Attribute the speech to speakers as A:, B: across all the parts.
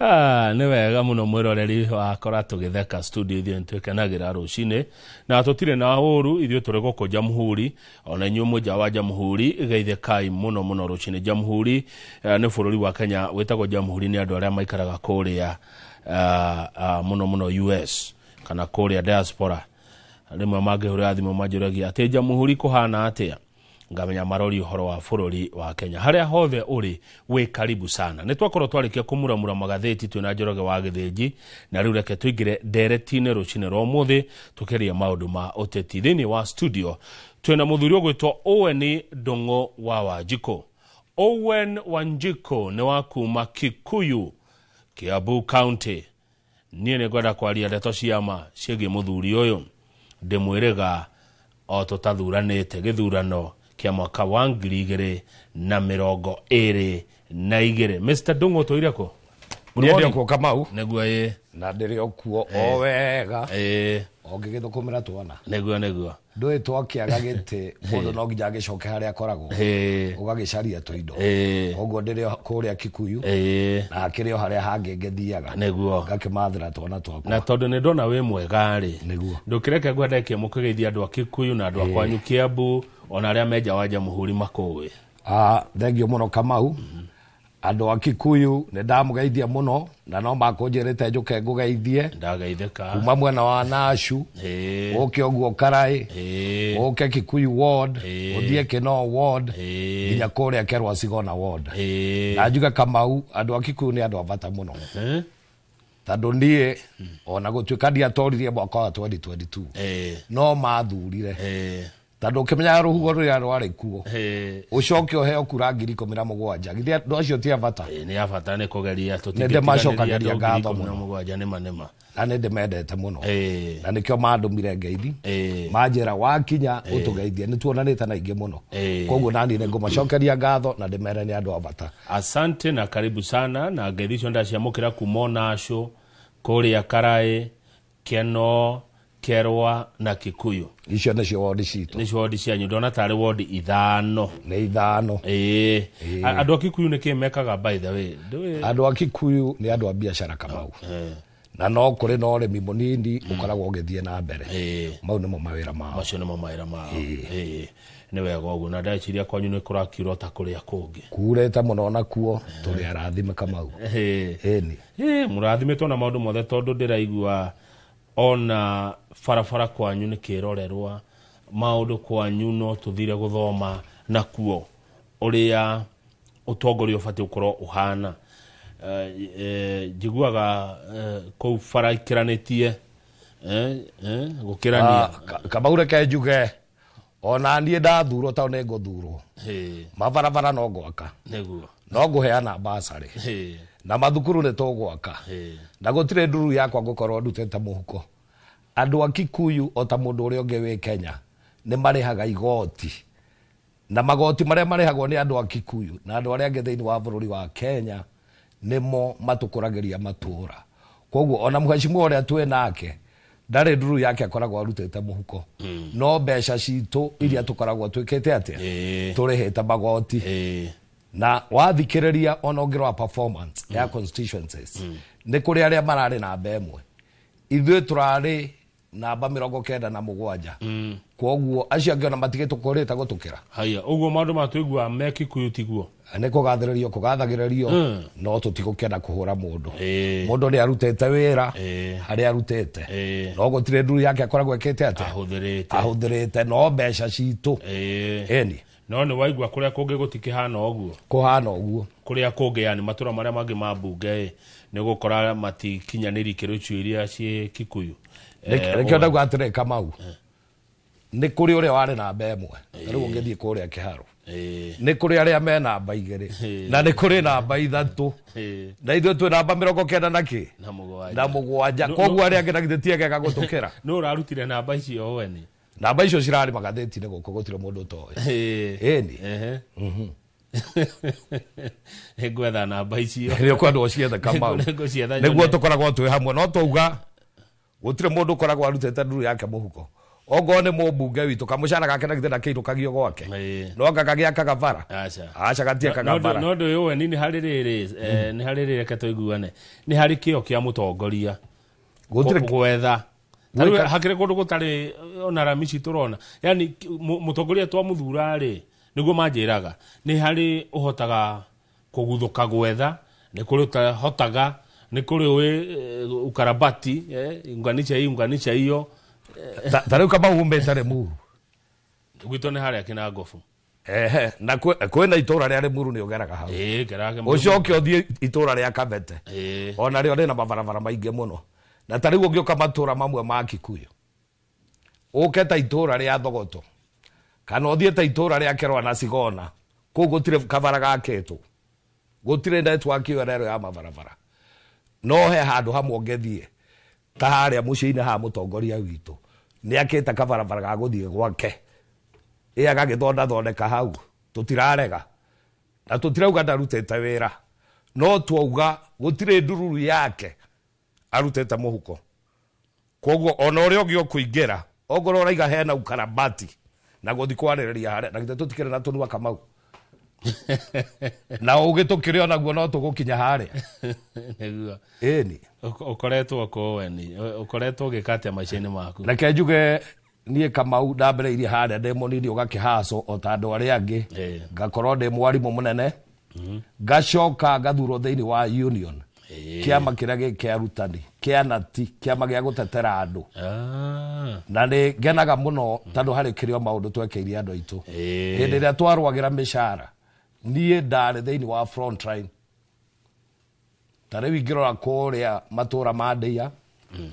A: Ah, nĩ wega mũno mwĩroreri wakora tũgĩtheka studio ithuĩ nĩtwĩkenagĩra rũcinĩ na tũtirĩ na ũru ithuĩ tũrĩ gũkũ Jamhuri ona inyuĩ mwĩ nja wa Jamhuri geithĩkai mũno mũno rũcinĩ. Jamhuri nĩ bũrũri wa Kenya wĩtagwo Jamhuri nĩ andũ arĩa maikaraga kũrĩa mũno mũno US kana kũrĩa diaspora. Rĩmwe mangĩhũrĩra thimũ manjũragia atĩ Jamhuri kũhana atĩa, ngamenya marori ũhoro wa bũrũri wa Kenya. Harĩa hothe ũrĩ wĩ karibu sana. Nĩ twakorwo twarĩkia kũmuramura magathĩti twĩna Njoroge wa Gĩthĩnji, na rĩu reke tũingĩre ndereti-inĩ rũcinĩ rwa ũmũthĩ tũkĩaria maũndũ ma ũteti. Thĩinĩ wa studio twĩna mũthuri ũgwĩtwo Owen Ndũng'ũ wa Wanjikũ. Owen Wanjikũ nĩ wa kuma Kikuyu, Kiambu County. Niĩ nĩ ngwenda kwaria ndeto cia ma ciĩgiĩ mũthuri ũyũ ndĩmwĩrĩga o tũtathuranĩte gĩthurano kĩa mwaka wa 2022. Mr. Ndung'u tũire kũ? Good
B: Niĩ ndĩ
A: morning.
B: okuo Kamau.
A: Nĩguo ĩ.
B: Na ndĩrĩ okuo o wega.
A: Ĩ.
B: O ngĩgĩthũkũmĩra twana.
A: Nĩguo nĩguo.
B: Ndũĩ twakĩaga gĩtĩ mũndũ no nginya agĩcoke harĩa akoragwo.
A: Ĩ.
B: Ũgagĩcaria tũindo.
A: Ĩ.
B: Koguo ndĩrĩ o kũrĩa Kikuyu.
A: Ĩ.
B: Na hakĩrĩ o harĩa hangĩ ngĩthiaga.
A: Nĩguo.
B: Ngakĩmathĩra twana twakwa.
A: Na tondũ nĩ ndona wĩ mwega rĩ.
B: Nĩguo.
A: Ndũkĩreke ngwenda ĩkĩ mũkĩgeithia andũ a Kikuyu na andũ a kwanyu Kiambu ona arĩa me nja wa Jamhuri makũĩ.
B: Ah, thengio mũno Kamau. Andũ a Kikuyu nĩ ndamũgeithia mũno na no makũnjĩrĩte njũke ngũgeithie.
A: Ndageithĩka.
B: Kuma mwena wa Nashu,
A: Ĩĩ.
B: ũke ũguo Karai,
A: Ĩĩ.
B: ũke Kikuyu ward,
A: Ĩĩ.
B: ũthiĩ Kinoo ward,
A: Ĩĩ.
B: nginya kũrĩa Kerwa Sigona ward.
A: Ĩĩ.
B: Na njuge Kamau, andũ a Kikuyu nĩ andũ a bata mũno.
A: Ĩĩ.
B: Tondũ niĩ ona gũtuĩka ndiatoririe mwaka wa 2022,
A: Ĩĩ.
B: no mathurire.
A: Ĩĩ.
B: Tondũ ũkĩmenyaga rũhuho rũrĩa rwarĩ kuo,
A: Ĩĩ.
B: ũcoke ũheo kura 17,000, githĩ andũ acio ti a bata?
A: Ĩĩ, nĩ a bata nĩ kũgeria,
B: Nĩ ndĩmacokagĩria
A: tũtingĩtiganĩria andũ
B: ngatho
A: ngiri ikũmi na
B: mũno.
A: mũgwanja, nĩma nĩma.
B: Na nĩ ndĩmendete mũno.
A: Ĩĩ.
B: Na nĩkĩo mandũmire ngeithi.
A: Ĩĩ.
B: Manjĩra wakinya ũtũgeithie, nĩ tuonanĩte na ingĩ mũno.
A: Ĩĩ.
B: Koguo naniĩ nĩ ngũmacokeria ngatho na ndĩmere nĩ andũ a bata.
A: Asante na karibu sana, na ngeithi icio ndaciamũkĩra kuma Onashu, kũrĩa Karai, Keno, Kerwa na Kikuyu.
B: Icio nĩcio wondi citũ.
A: Nĩcio wondi cianyu, ndona tarĩ wondi ithano.
B: Nĩ ithano.
A: Ĩĩ.
B: Ĩĩ.
A: Andũ a Kikuyu nĩ kĩ mekaga by the way? Ndũĩ?
B: Andũ a Kikuyu nĩ andũ a biacara Kamau. Na no kũrĩ na ũrĩmi mũnini ũkoragwo ũgĩthiĩ na mbere. Mau nĩmo mawĩra mao.
A: Macio nĩmo mawĩra mao. Ĩĩ. Nĩ wega ũguo, na ndeciria kwanyu nĩ kũrakiura ta kũrĩa kũngĩ.
B: Kurĩte mũno nakuo, tũrĩ arathime Kamau.
A: Ĩĩ.
B: Ĩni.
A: Ĩĩ, mũrathimĩtwo na maũndũ mothe tondũ ndĩraigua ona barabara kwanyu nĩ kĩrorerwa, maũndũ kwanyu no tũthire gũthoma nakuo ũrĩa ũtongoria ũbatiĩ gũkorwo ũhana. Njiguaga kũu bara ikĩranĩtie, gũkĩrania.
B: Kamau reke njuge ona niĩ ndathurwo tondũ nĩ ngũthurwo.
A: Ĩĩ.
B: Mabarabara no ngwaka.
A: Nĩguo.
B: No ngũheana basarĩ.
A: Ĩĩ.
B: Na mathukuru nĩ tũgwaka.
A: Ĩĩ.
B: Na gũtirĩ nduru yakwa ngũkorwo ndutĩte mũhuko. Andũ a Kikuyu o ta mũndũ ũrĩa ũngĩ wĩ Kenya nĩ marĩhaga igoti. Na magoti marĩa marĩhagwo nĩ andũ a Kikuyu na andũ arĩa angĩ thĩinĩ wa bũrũri wa Kenya nĩmo matũkũragĩria matũũra. Koguo ona mheshimiwa ũrĩa twĩ nake ndarĩ nduru yake akoragwo arutĩte mũhuko. No mbeca citũ iria tũkoragwo twĩkĩte atĩa?
A: Ĩĩ.
B: Tũrĩhĩte magoti.
A: Ĩĩ.
B: Na wathikĩrĩria ona ũngĩrora performance ya constituencies, nĩ kũrĩ arĩa mararĩ namba ĩmwe. Ithuĩ tũrarĩ namba 97. Koguo acio angĩ ona matigĩtũkũrĩte gũtũkĩra.
A: Haya, ũguo maũndũ ma tũiguaga me Kikuyu tiguo?
B: Nĩ kũgathĩrĩrio kũgathagĩrĩrio, no tũtigũkĩenda kũhũra mũndũ.
A: Ĩĩ.
B: Mũndũ nĩ arutĩte wĩra
A: Ĩĩ.
B: harĩa arutĩte.
A: Ĩĩ.
B: No gũtirĩ nduru yake akoragwo ĩkĩte atĩa?
A: Ahũthĩrĩte.
B: Ahũthĩrĩte no mbeca citũ.
A: Ĩĩ.
B: Ĩni.
A: No nĩ waigua kũrĩa kũngĩ gũtikĩhana ũguo?
B: Kũhana ũguo.
A: Kũrĩa kũngĩ, yani matũra marĩa mangĩ ma mbunge ĩ, nĩ gũkora matikinyanĩirie ikĩro icio iria ciĩ Kikuyu.
B: Nĩkĩo ndauga atĩrĩ Kamau, nĩ kũrĩ ũrĩa warĩ namba ĩmwe, na rĩu ũngĩthiĩ kũrĩa Kĩharũ. Nĩ kũrĩ arĩa me namba igĩrĩ, na nĩ kũrĩ namba ithatũ. Na ithuĩ twĩ namba mĩrongo kenda na kĩ?
A: Na mũgwanja.
B: Na mũgwanja. Koguo arĩa angĩ na githĩ ti egega gũtũkĩra?
A: Nũ ũrarutire namba icio we nĩ?
B: Namba icio cirarĩ magathĩti-inĩ gũkũ gũtirĩ mũndũ ũtoĩ. Ĩni.
A: Nĩngwetha namba icio.
B: Nĩ ũkwenda ũciethe Kamau.
A: Nĩngũcietha
B: Nĩguo
A: nyone.
B: tũkoragwo twĩ hamwe, no twauga gũtirĩ mũndũ ũkoragwo arutĩte nduru yake mũhuko. Ongorwo nĩ mũmbunge witũ, kamũcara gake na githĩ ndakĩinũkagio gwake? No anga gagĩakaga bara?
A: Aca.
B: Aca, gatiakaga bara.
A: No ndå yå ni nä harä rä rä nä harä rä reke tåiguane, nä harä kä o kä a må tongoria
B: Gũtirĩ.
A: Gwetha.
B: Gwĩka-
A: Hakĩrĩ kũndũ gũtarĩ ona ramici tũrona, yani mũtongoria twamũthura rĩ, nĩguo manjĩraga nĩ harĩ ũhotaga kũguthũka gwetha, nĩ kũrĩ ũtahotaga, nĩ kũrĩ ũĩ ukarabati, unganisha hii, unganisha hiyo.
B: Ta rĩu kama umĩte Rĩmuru?
A: Gwitũ nĩ harĩa Kĩnangobu.
B: Ehe, na kwĩna itũra rĩa Rĩmuru, nĩ ũgeraga hau?
A: Ĩĩ, ngerage.
B: Ũcoke ũthiĩ itũra rĩa Kabete. Ona rĩo rĩna mabarabara maingĩ mũno. Na ta rĩu ũngĩũka matũra mamwe ma Kikuyu, ũke ta itũra rĩa Thogoto kana ũthiĩ ta itũra rĩa Kerwa na Cigona, kũu gũtirĩ kabara gakĩtwo, gũtirĩ network ĩyo ĩrerwo ya mabarabara. No he handũ hamwe ũngĩthiĩ, ta harĩa mũciĩ-inĩ ha mũtongoria witũ, nĩ akĩte kabarabara ga gũthiĩ gwake, ĩ agagĩthondathondeka hau. Tũtirarega na tũtirauga ndarutĩte wĩra, no twauga gũtirĩ ndururu yake arutĩte mũhuko. Koguo ona ũrĩa ũngĩ ũkũingĩra, ongorwo ũraiga hena ukarabati na gũthi kwarĩrĩria harĩa, na githĩ tũtikĩrĩ na tũnua, Kamau, na ũgĩ tũkĩrĩ onaguo no tũgũkinya harĩa.
A: Nĩguo.
B: Ĩni.
A: Ũkoretwo kũweni, ũkoretwo ũgĩka atĩa maica-inĩ maku?
B: Reke njuge niĩ, Kamau, ndambĩrĩirie harĩa ndĩ mũnini, ũgakĩhaco o ta andũ arĩa angĩ. Ngakorwo ndĩ mwarimũ mũnene, ngacoka ngathurwo thĩinĩ wa union, kĩama kĩrĩa gĩ kĩa arutani kĩa nati, kĩama gĩa gũtetera andũ. Na nĩ ngenaga mũno tondũ harĩ kĩrĩ o maũndũ twekĩire andũ aitũ. Hĩndĩ ĩrĩa twarwagĩra mĩcara, niĩ ndarĩ thĩinĩ wa front line. Ta rĩu ingĩrora kũrĩa matũra ma ndĩa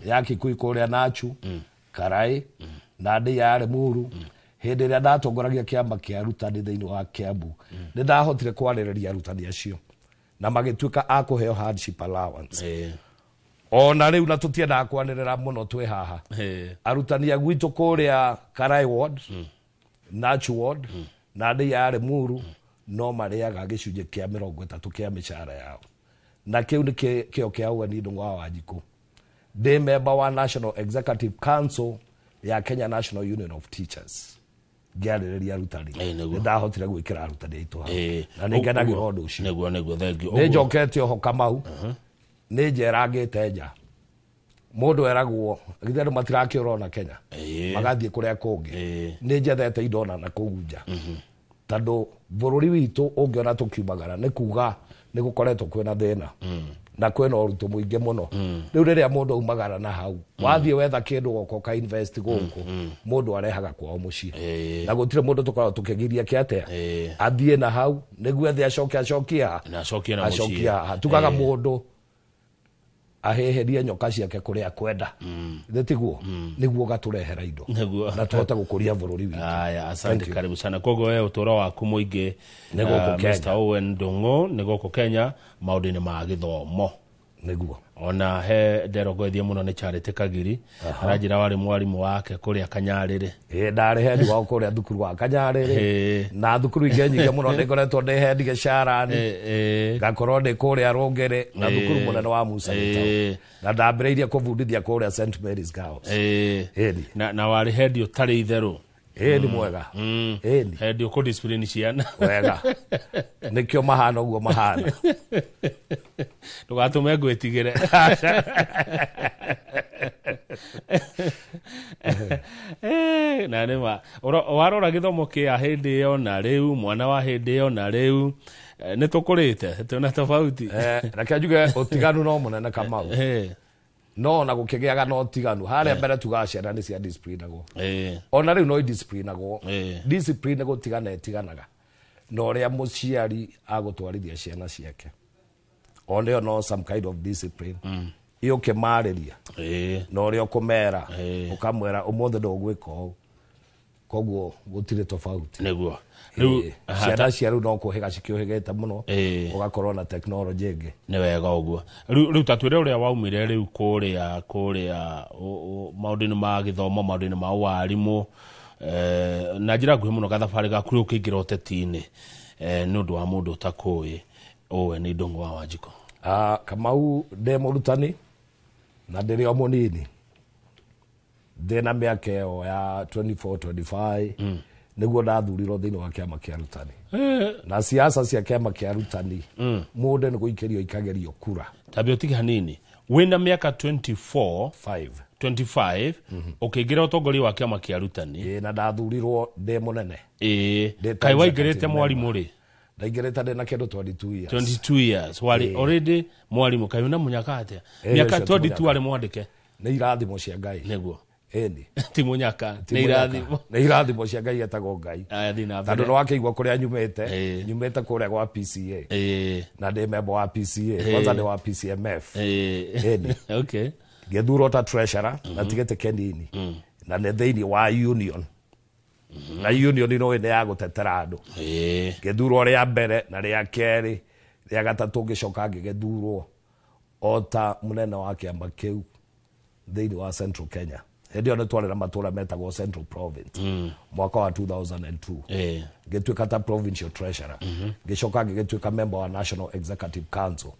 B: ya Kikuyu, kũrĩa Nachu, Karai na ndĩa ya Limuru, hĩndĩ ĩrĩa ndatongoragia kĩama kĩa arutani thĩinĩ wa Kiambu, nĩ ndahotire kwarĩrĩria arutani acio na magĩtuĩka a kũheo hardship allowance. Ona rĩu, na tũtiendaga kwanĩrĩra mũno twĩ haha, arutani a gwitũ kũrĩa Karai ward, Nachu ward na ndĩa ya Limuru no marĩaga gĩcunjĩ kĩa 30 kĩa mĩcara yao, na kĩu nĩ kĩo kĩa Ũgeni Ndung'u wa Wanjikũ. Ndĩ member wa National Executive Council ya Kenya National Union of Teachers, ngĩarĩrĩria arutani.
A: Nĩguo.
B: Nĩ ndahotire gwĩkĩra arutani aitũ hau na nĩ ngenagĩra ũndũ ũcio.
A: Nĩguo, thank you.
B: Nĩ njokete oho, Kamau, nĩ njerangĩte nja. Mũndũ eragwo githĩ andũ matirakĩũra ona Kenya, magathiĩ kũrĩa kũngĩ. Nĩ njethete indo ona na kũu nja, tondũ bũrũri witũ ũngĩona tũkiumagara nĩ kuga nĩ gũkoretwo kwĩna thĩna na kwĩna ũritũ mũingĩ mũno. Rĩu rĩrĩa mũndũ aumagara na hau, wathiĩ wetha kĩndũ goka ũka invest gũkũ, mũndũ arehaga kwao mũciĩ. Na gũtirĩ mũndũ tũkoragwo tũkĩgiria kĩatĩa athiĩ na hau nĩguo ethe acoke acokie ha?
A: Na acokie na mũciĩ.
B: Acokie haha. Tugaga mũndũ ahĩhĩrie nyoka ciake kũrĩa kwenda, thĩ tiguo nĩguo gatũrehera indo na tũhote gũkũria bũrũri witũ.
A: Aya, asante.
B: Thank you.
A: Karibu sana. Koguo we ũtũũro waku mũingĩ,
B: Nĩ gũkũ Kenya.
A: Mr. Owen Ndung'u, nĩ gũkũ Kenya, maũndũ-inĩ ma gĩthomo?
B: Nĩguo.
A: Ona he nderongoithie mũno nĩ Charity Kagiri, aranjĩra warĩ mwarimũ wake kũrĩa Kanyarĩrĩ.
B: Ĩ, ndarĩ head wao kũrĩa thukuru wa Kanyarĩrĩ na thukuru ingĩ nyingĩ mũno. Nĩ ngoretwo ndĩ head Gĩcarani, ngakorwo ndĩ kũrĩa Rũngĩrĩ na thukuru mũnene wa Musa Gĩtaũ. Na ndambĩrĩirie kũbundithia kũrĩa St Mary's Girls. Ĩni.
A: Na warĩ head ũtarĩ itherũ.
B: Ĩni, mwega. Ĩni.
A: Head ũkũ discipline ciana.
B: Wega, nĩkĩo mahana ũguo mahana.
A: Ndũgatũme ngwĩtigĩre. Na nĩ ma warora gĩthomo kĩa hĩndĩ ĩyo na rĩu, mwana wa hĩndĩ ĩyo na rĩu, nĩ tũkũrĩte, twĩna tofauti.
B: Reke njuge ũtiganu no mũnene, Kamau. No ona gũkĩgĩaga na ũtiganu, harĩa mbere tugaga ciana nĩ cia disciplinagwo. Ona rĩu no idisciplinagwo. Discipline gũtigana ĩtiganaga na ũrĩa mũciari agũtwarithia ciana ciake. Ona ĩyo no some kind of discipline ĩ ũkĩmarĩria na ũrĩa ũkũmera, ũkamwĩra ũmũthĩ ndũgwĩka ũũ. Koguo gũtirĩ tofauti.
A: Nĩguo rĩu.
B: Ciana cia rĩu no kũhĩga cikĩũhĩgĩte mũno, ũgakorwo na tekinoronjĩ ĩngĩ.
A: Nĩ wega ũguo. Rĩu ta twĩre ũrĩa waumire rĩu kũrĩa maũndũ-inĩ ma gĩthomo, maũndũ-inĩ ma warimũ, na njĩra nguhĩ mũno, gathabarĩ gaku rĩu ũkĩingĩra ũteti-inĩ, nĩ ũndũ wa mũndũ ũtakũĩ Owen Ndung'u wa Wanjikũ.
B: Ah, Kamau, ndĩ mũrutani na ndĩrĩ o mũnini. Ndĩna mĩaka ĩyo ya 24 25 nĩguo ndathurirwo thĩinĩ wa kĩama kĩa arutani. Na siasa cia kĩama kĩa arutani, mũndũ nĩ gũikĩrio ikagĩrio kura.
A: Tambia ũtige hanini, wĩna mĩaka 24?
B: 5.
A: 25 ũkĩingĩra ũtongoria wa kĩama kĩa arutani?
B: Ĩĩ, na ndathurirwo ndĩ mũnene. Ndĩ ta
A: Kaĩ waingĩrĩte
B: executive
A: mwarimũ rĩ?
B: Ndaingĩrĩte ndĩ na kĩndũ 22 years.
A: 22 years warĩ already mwarimũ. Kaĩ wĩna mũnyaka atĩa? Mĩaka
B: Ũcio ti
A: 22
B: mũnyaka.
A: arĩ mwandĩke?
B: Nĩ irathimo cia Ngai.
A: Nĩguo.
B: Ĩni.
A: Ti mũnyaka,
B: Ti
A: nĩ
B: mũnyaka.
A: irathimo.
B: Nĩ irathimo cia Ngai, etagwo Ngai.
A: Aya, thiĩ na
B: Tondũ
A: mbere.
B: nĩ wakĩigua kũrĩa nyumĩte. Nyumĩte kũrĩa gwa PCA. Na ndĩ member wa PCA, kwanza nĩ wa PCMF. Ĩni. Ngĩthurwo ta treasurer na tigĩte kenini, na nĩ thĩinĩ wa union, na union ino nĩ ya gũtetera andũ. Ngĩthurwo rĩa mbere na rĩa kerĩ, rĩa gatatũ ngĩcoka ngĩgĩthurwo o ta mũnene wa kĩama kĩu thĩinĩ wa Central Kenya. Hĩndĩ ĩyo nĩ twarĩ na matũra metagwo Central Province, mwaka wa 2002. Ngĩtuĩka ta provincial treasurer, ngĩcoka ngĩgĩtuĩka member wa National Executive Council.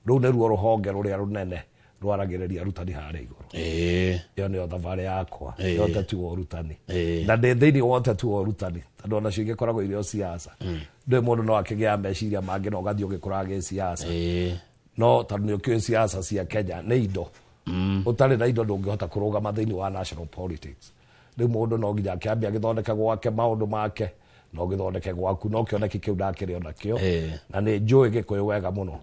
B: Rũu nĩruo rũhonge rũrĩa rũnene rwaragĩrĩria arutani harĩa igũrũ. Ĩyo nĩyo thabarĩ yakwa ya ũteti wa ũrutani. Na ndĩ thĩinĩ wa ũteti wa ũrutani, tondũ onacio ingĩkoragwo irĩ o siasa, ndũĩ mũndũ no akĩgĩa meciria mangĩ na ũgathiĩ ũgĩkũraga gĩsiasa. No tondũ nĩ ũkĩũĩ siasa cia Kenya nĩ indo, ũtarĩ na indo ndũngĩhota kũrũgama thĩinĩ wa national politics. Rĩu mũndũ no nginya akĩambia agĩthondeke gwake maũndũ make, no gĩthondeke gwaku, no kĩoneki kĩu ndakĩrĩ o nakĩo. Na nĩ njũĩ Gĩkũyũ wega mũno,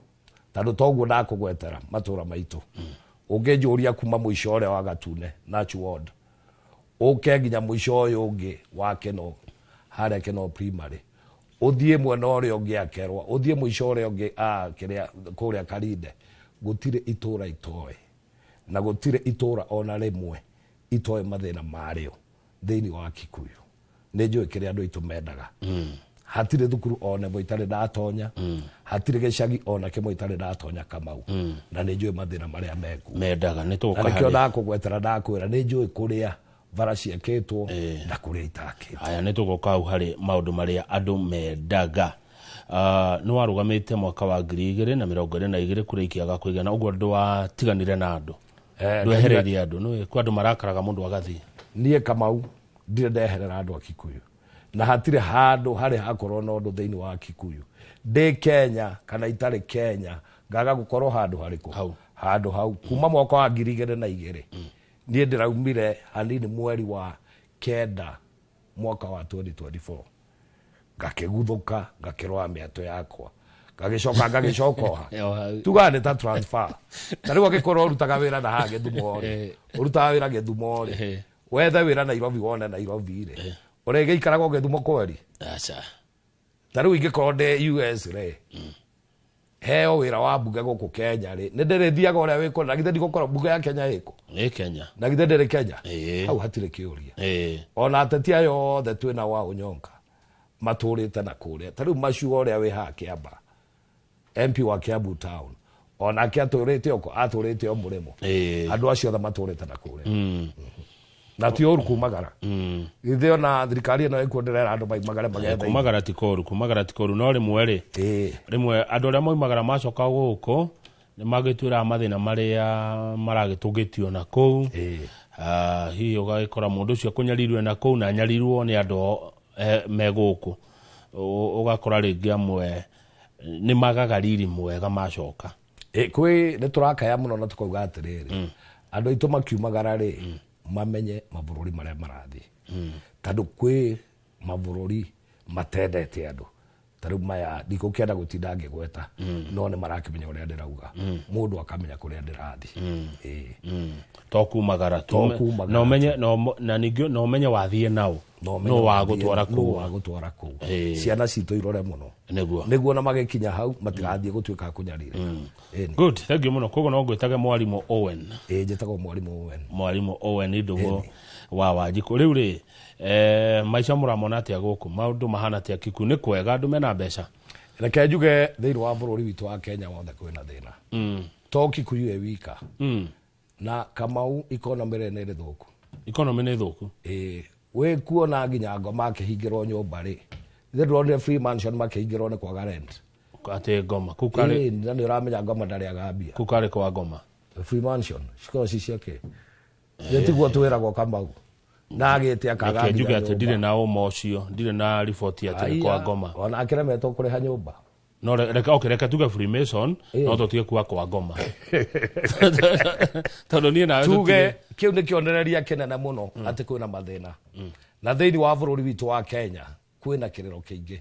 B: tondũ toguo ndakũgwetera matũra maitũ. Ũngĩnjũria kuma mũico ũrĩa wa Gatune Nachu Ward ũke nginya mũico ũyũ ũngĩ wa Kĩno, harĩa Kĩno Primary, ũthiĩ mwena ũrĩa ũngĩ Akerwa, ũthiĩ mũico ũrĩa ũngĩ kĩrĩa kũrĩa Karinde, gũtirĩ itũra itoĩ, na gũtirĩ itũra ona rĩmwe itoĩ mathĩna marĩo thĩinĩ wa Kikuyu. Nĩ njũĩ kĩrĩa andũ aitũ mendaga. Hatirĩ thukuru ona ĩmwe itarĩ ndatonya, hatirĩ gĩcagi ona kĩmwe itarĩ ndatonya, Kamau, na nĩ njũĩ mathĩna marĩa mekuo.
A: Mendaga nĩ
B: Na
A: tũgũka
B: nĩkĩo
A: harĩ.
B: Ndakũgwetera, ndakwĩra nĩ njũĩ kũrĩa bara ciakĩtwo na kũrĩa itakĩtwo.
A: Aya, nĩ tũgoka hau harĩ maũndũ marĩa andũ mendaga. Nĩ warũgamĩte mwaka wa 2022 kũrĩa ikĩaga kũigana ũguo, ndwatiganire na andũ? Ndwehererie andũ? Nĩ kwĩ andũ marakaraga mũndũ agathiĩ.
B: Niĩ Kamau ndirĩ ndeherera andũ a Kikuyu, na hatirĩ handũ harĩ hakorwo na ũndũ thĩinĩ wa Kikuyu, ndĩ Kenya kana itarĩ Kenya, ngaga gũkorwo handũ harĩkũ.
A: Hau.
B: Handũ hau kuma mwaka wa 2002. Niĩ ndĩraumire hanini mweri wa 9 mwaka wa 2024, ngakĩguthũka, ngakĩrora mĩatũ yakwa, ngagĩcoka ngagĩcoka oha.
A: O hau.
B: Tugaga nĩ ta transfer. Ta rĩu angĩkorwo ũrutaga wĩra na haha Gĩthumo rĩ, ũrutaga wĩra Gĩthumo rĩ, wethe wĩra Nairobi, wone Nairobi rĩ, ũrĩgĩikaraga o Gĩthumo kweri?
A: Aca.
B: Ta rĩu ingĩkorwo ndĩ US rĩ, heo wĩra wa mbunge gũkũ Kenya rĩ, nĩ ndĩrĩthiaga ũrĩa wĩkũ? Na githĩ ndigũkorwo mbunge ya Kenya ĩkũ?
A: Nĩ Kenya.
B: Na githĩ ndĩrĩ Kenya?
A: Ĩĩ.
B: Hau hatirĩ kĩũria. Ona ateti aya othe twĩna wa ũnyonga matũrĩte na kũrĩa, ta rĩu Macuo ũrĩa wĩ haha Kĩamba, MP wa Kiambu Town, onake atũrĩte oko, atũrĩte o mũrĩmo. Andũ acio othe matũrĩte na kũrĩa, na ti ũru kumagara. Githĩ ona thirikari ĩno ĩkuo ndĩrera andũ maimagare magethe?
A: Kumagara ti kũru, kumagara ti kũru, no rĩmwe rĩ, rĩmwe andũ arĩa moimagara macoka gũkũ nĩ magĩtwĩraga mathĩna marĩa maragĩtũngĩtio na kũu. Hihi ũgagĩkora mũndũ ũcio akũnyarirwe na kũu na anyarirwo nĩ andũ me gũkũ. Ũgakora rĩngĩ amwe nĩ magaga riri mwega macoka.
B: Kwĩ nĩ tũrakaya mũno na tũkauga atĩrĩrĩ, andũ aitũ makiumagara rĩ, mamenye mabũrũri marĩa marathiĩ, tondũ kwĩ mabũrũri matendete andũ. Ta rĩu maya ndikũkĩenda gũtinda ngĩgweta, no nĩ marakĩmenya ũrĩa ndĩrauga, mũndũ akamenya kũrĩa ndĩrathiĩ.
A: To kumagara tu.
B: To kumagara.
A: Na ũmenye na ningĩ na ũmenye wathiĩ nao
B: Na ũmenye
A: no wa
B: wathiĩ-
A: gũtwara
B: nũ
A: kũu.
B: wa gũtwara kũu. Ciana citũ irore mũno.
A: Nĩguo.
B: Nĩguo na magĩkinya hau matigathiĩ gũtuĩka a kũnyarirĩka. Ĩni.
A: Good, thank you mũno. Koguo no ngwĩtage mwarimũ Owen?
B: Ĩĩ, njĩtagwo mwarimũ Owen.
A: Mwarimũ Owen Ndũng'ũ wa Wanjikũ. Rĩu rĩ, maica mũramona atĩa gũkũ? Maũndũ mahana atĩa Kikuyu? Nĩ kwega? Andũ mena mbeca?
B: Reke njuge thĩinĩ wa bũrũri witũ wa Kenya wothe kwĩna thĩna, to Kikuyu ĩ wika. Na Kamau, economy rĩ nĩ ĩrĩ thũku.
A: Economy nĩ thũku.
B: Ĩĩ, wĩ kuona nginya Ngoma akĩhingĩrwo nyũmba rĩ, ithe ndũronire Free Mansion makĩhingĩrwo nĩ kwaga rent?
A: Atĩ Ngoma kũu karĩ?
B: Ĩĩ, na nĩ ũramenya Ngoma ndarĩaga mbia.
A: Kũu karĩ kwa Ngoma?
B: Free Mansion cikorwo ci ciake. Gĩtiguo twĩragwo Kamau na agĩte akaga
A: Reke njuge
B: nginya
A: atĩ
B: nyũmba.
A: ndirĩ na ũma ũcio, ndirĩ na riboti atĩ nĩ kwa ngoma.
B: Ona akĩremetwo kũrĩha nyũmba.
A: No reke, okay, reke tuge Freemason, no tũtige kuga kwa ngoma, tondũ niĩ nawe
B: tuge
A: tũtirĩ.
B: kĩu nĩ kĩonereria kĩnene mũno atĩ kwĩna mathĩna na thĩinĩ wa bũrũri witũ wa Kenya kwĩna kĩrĩro kĩingĩ.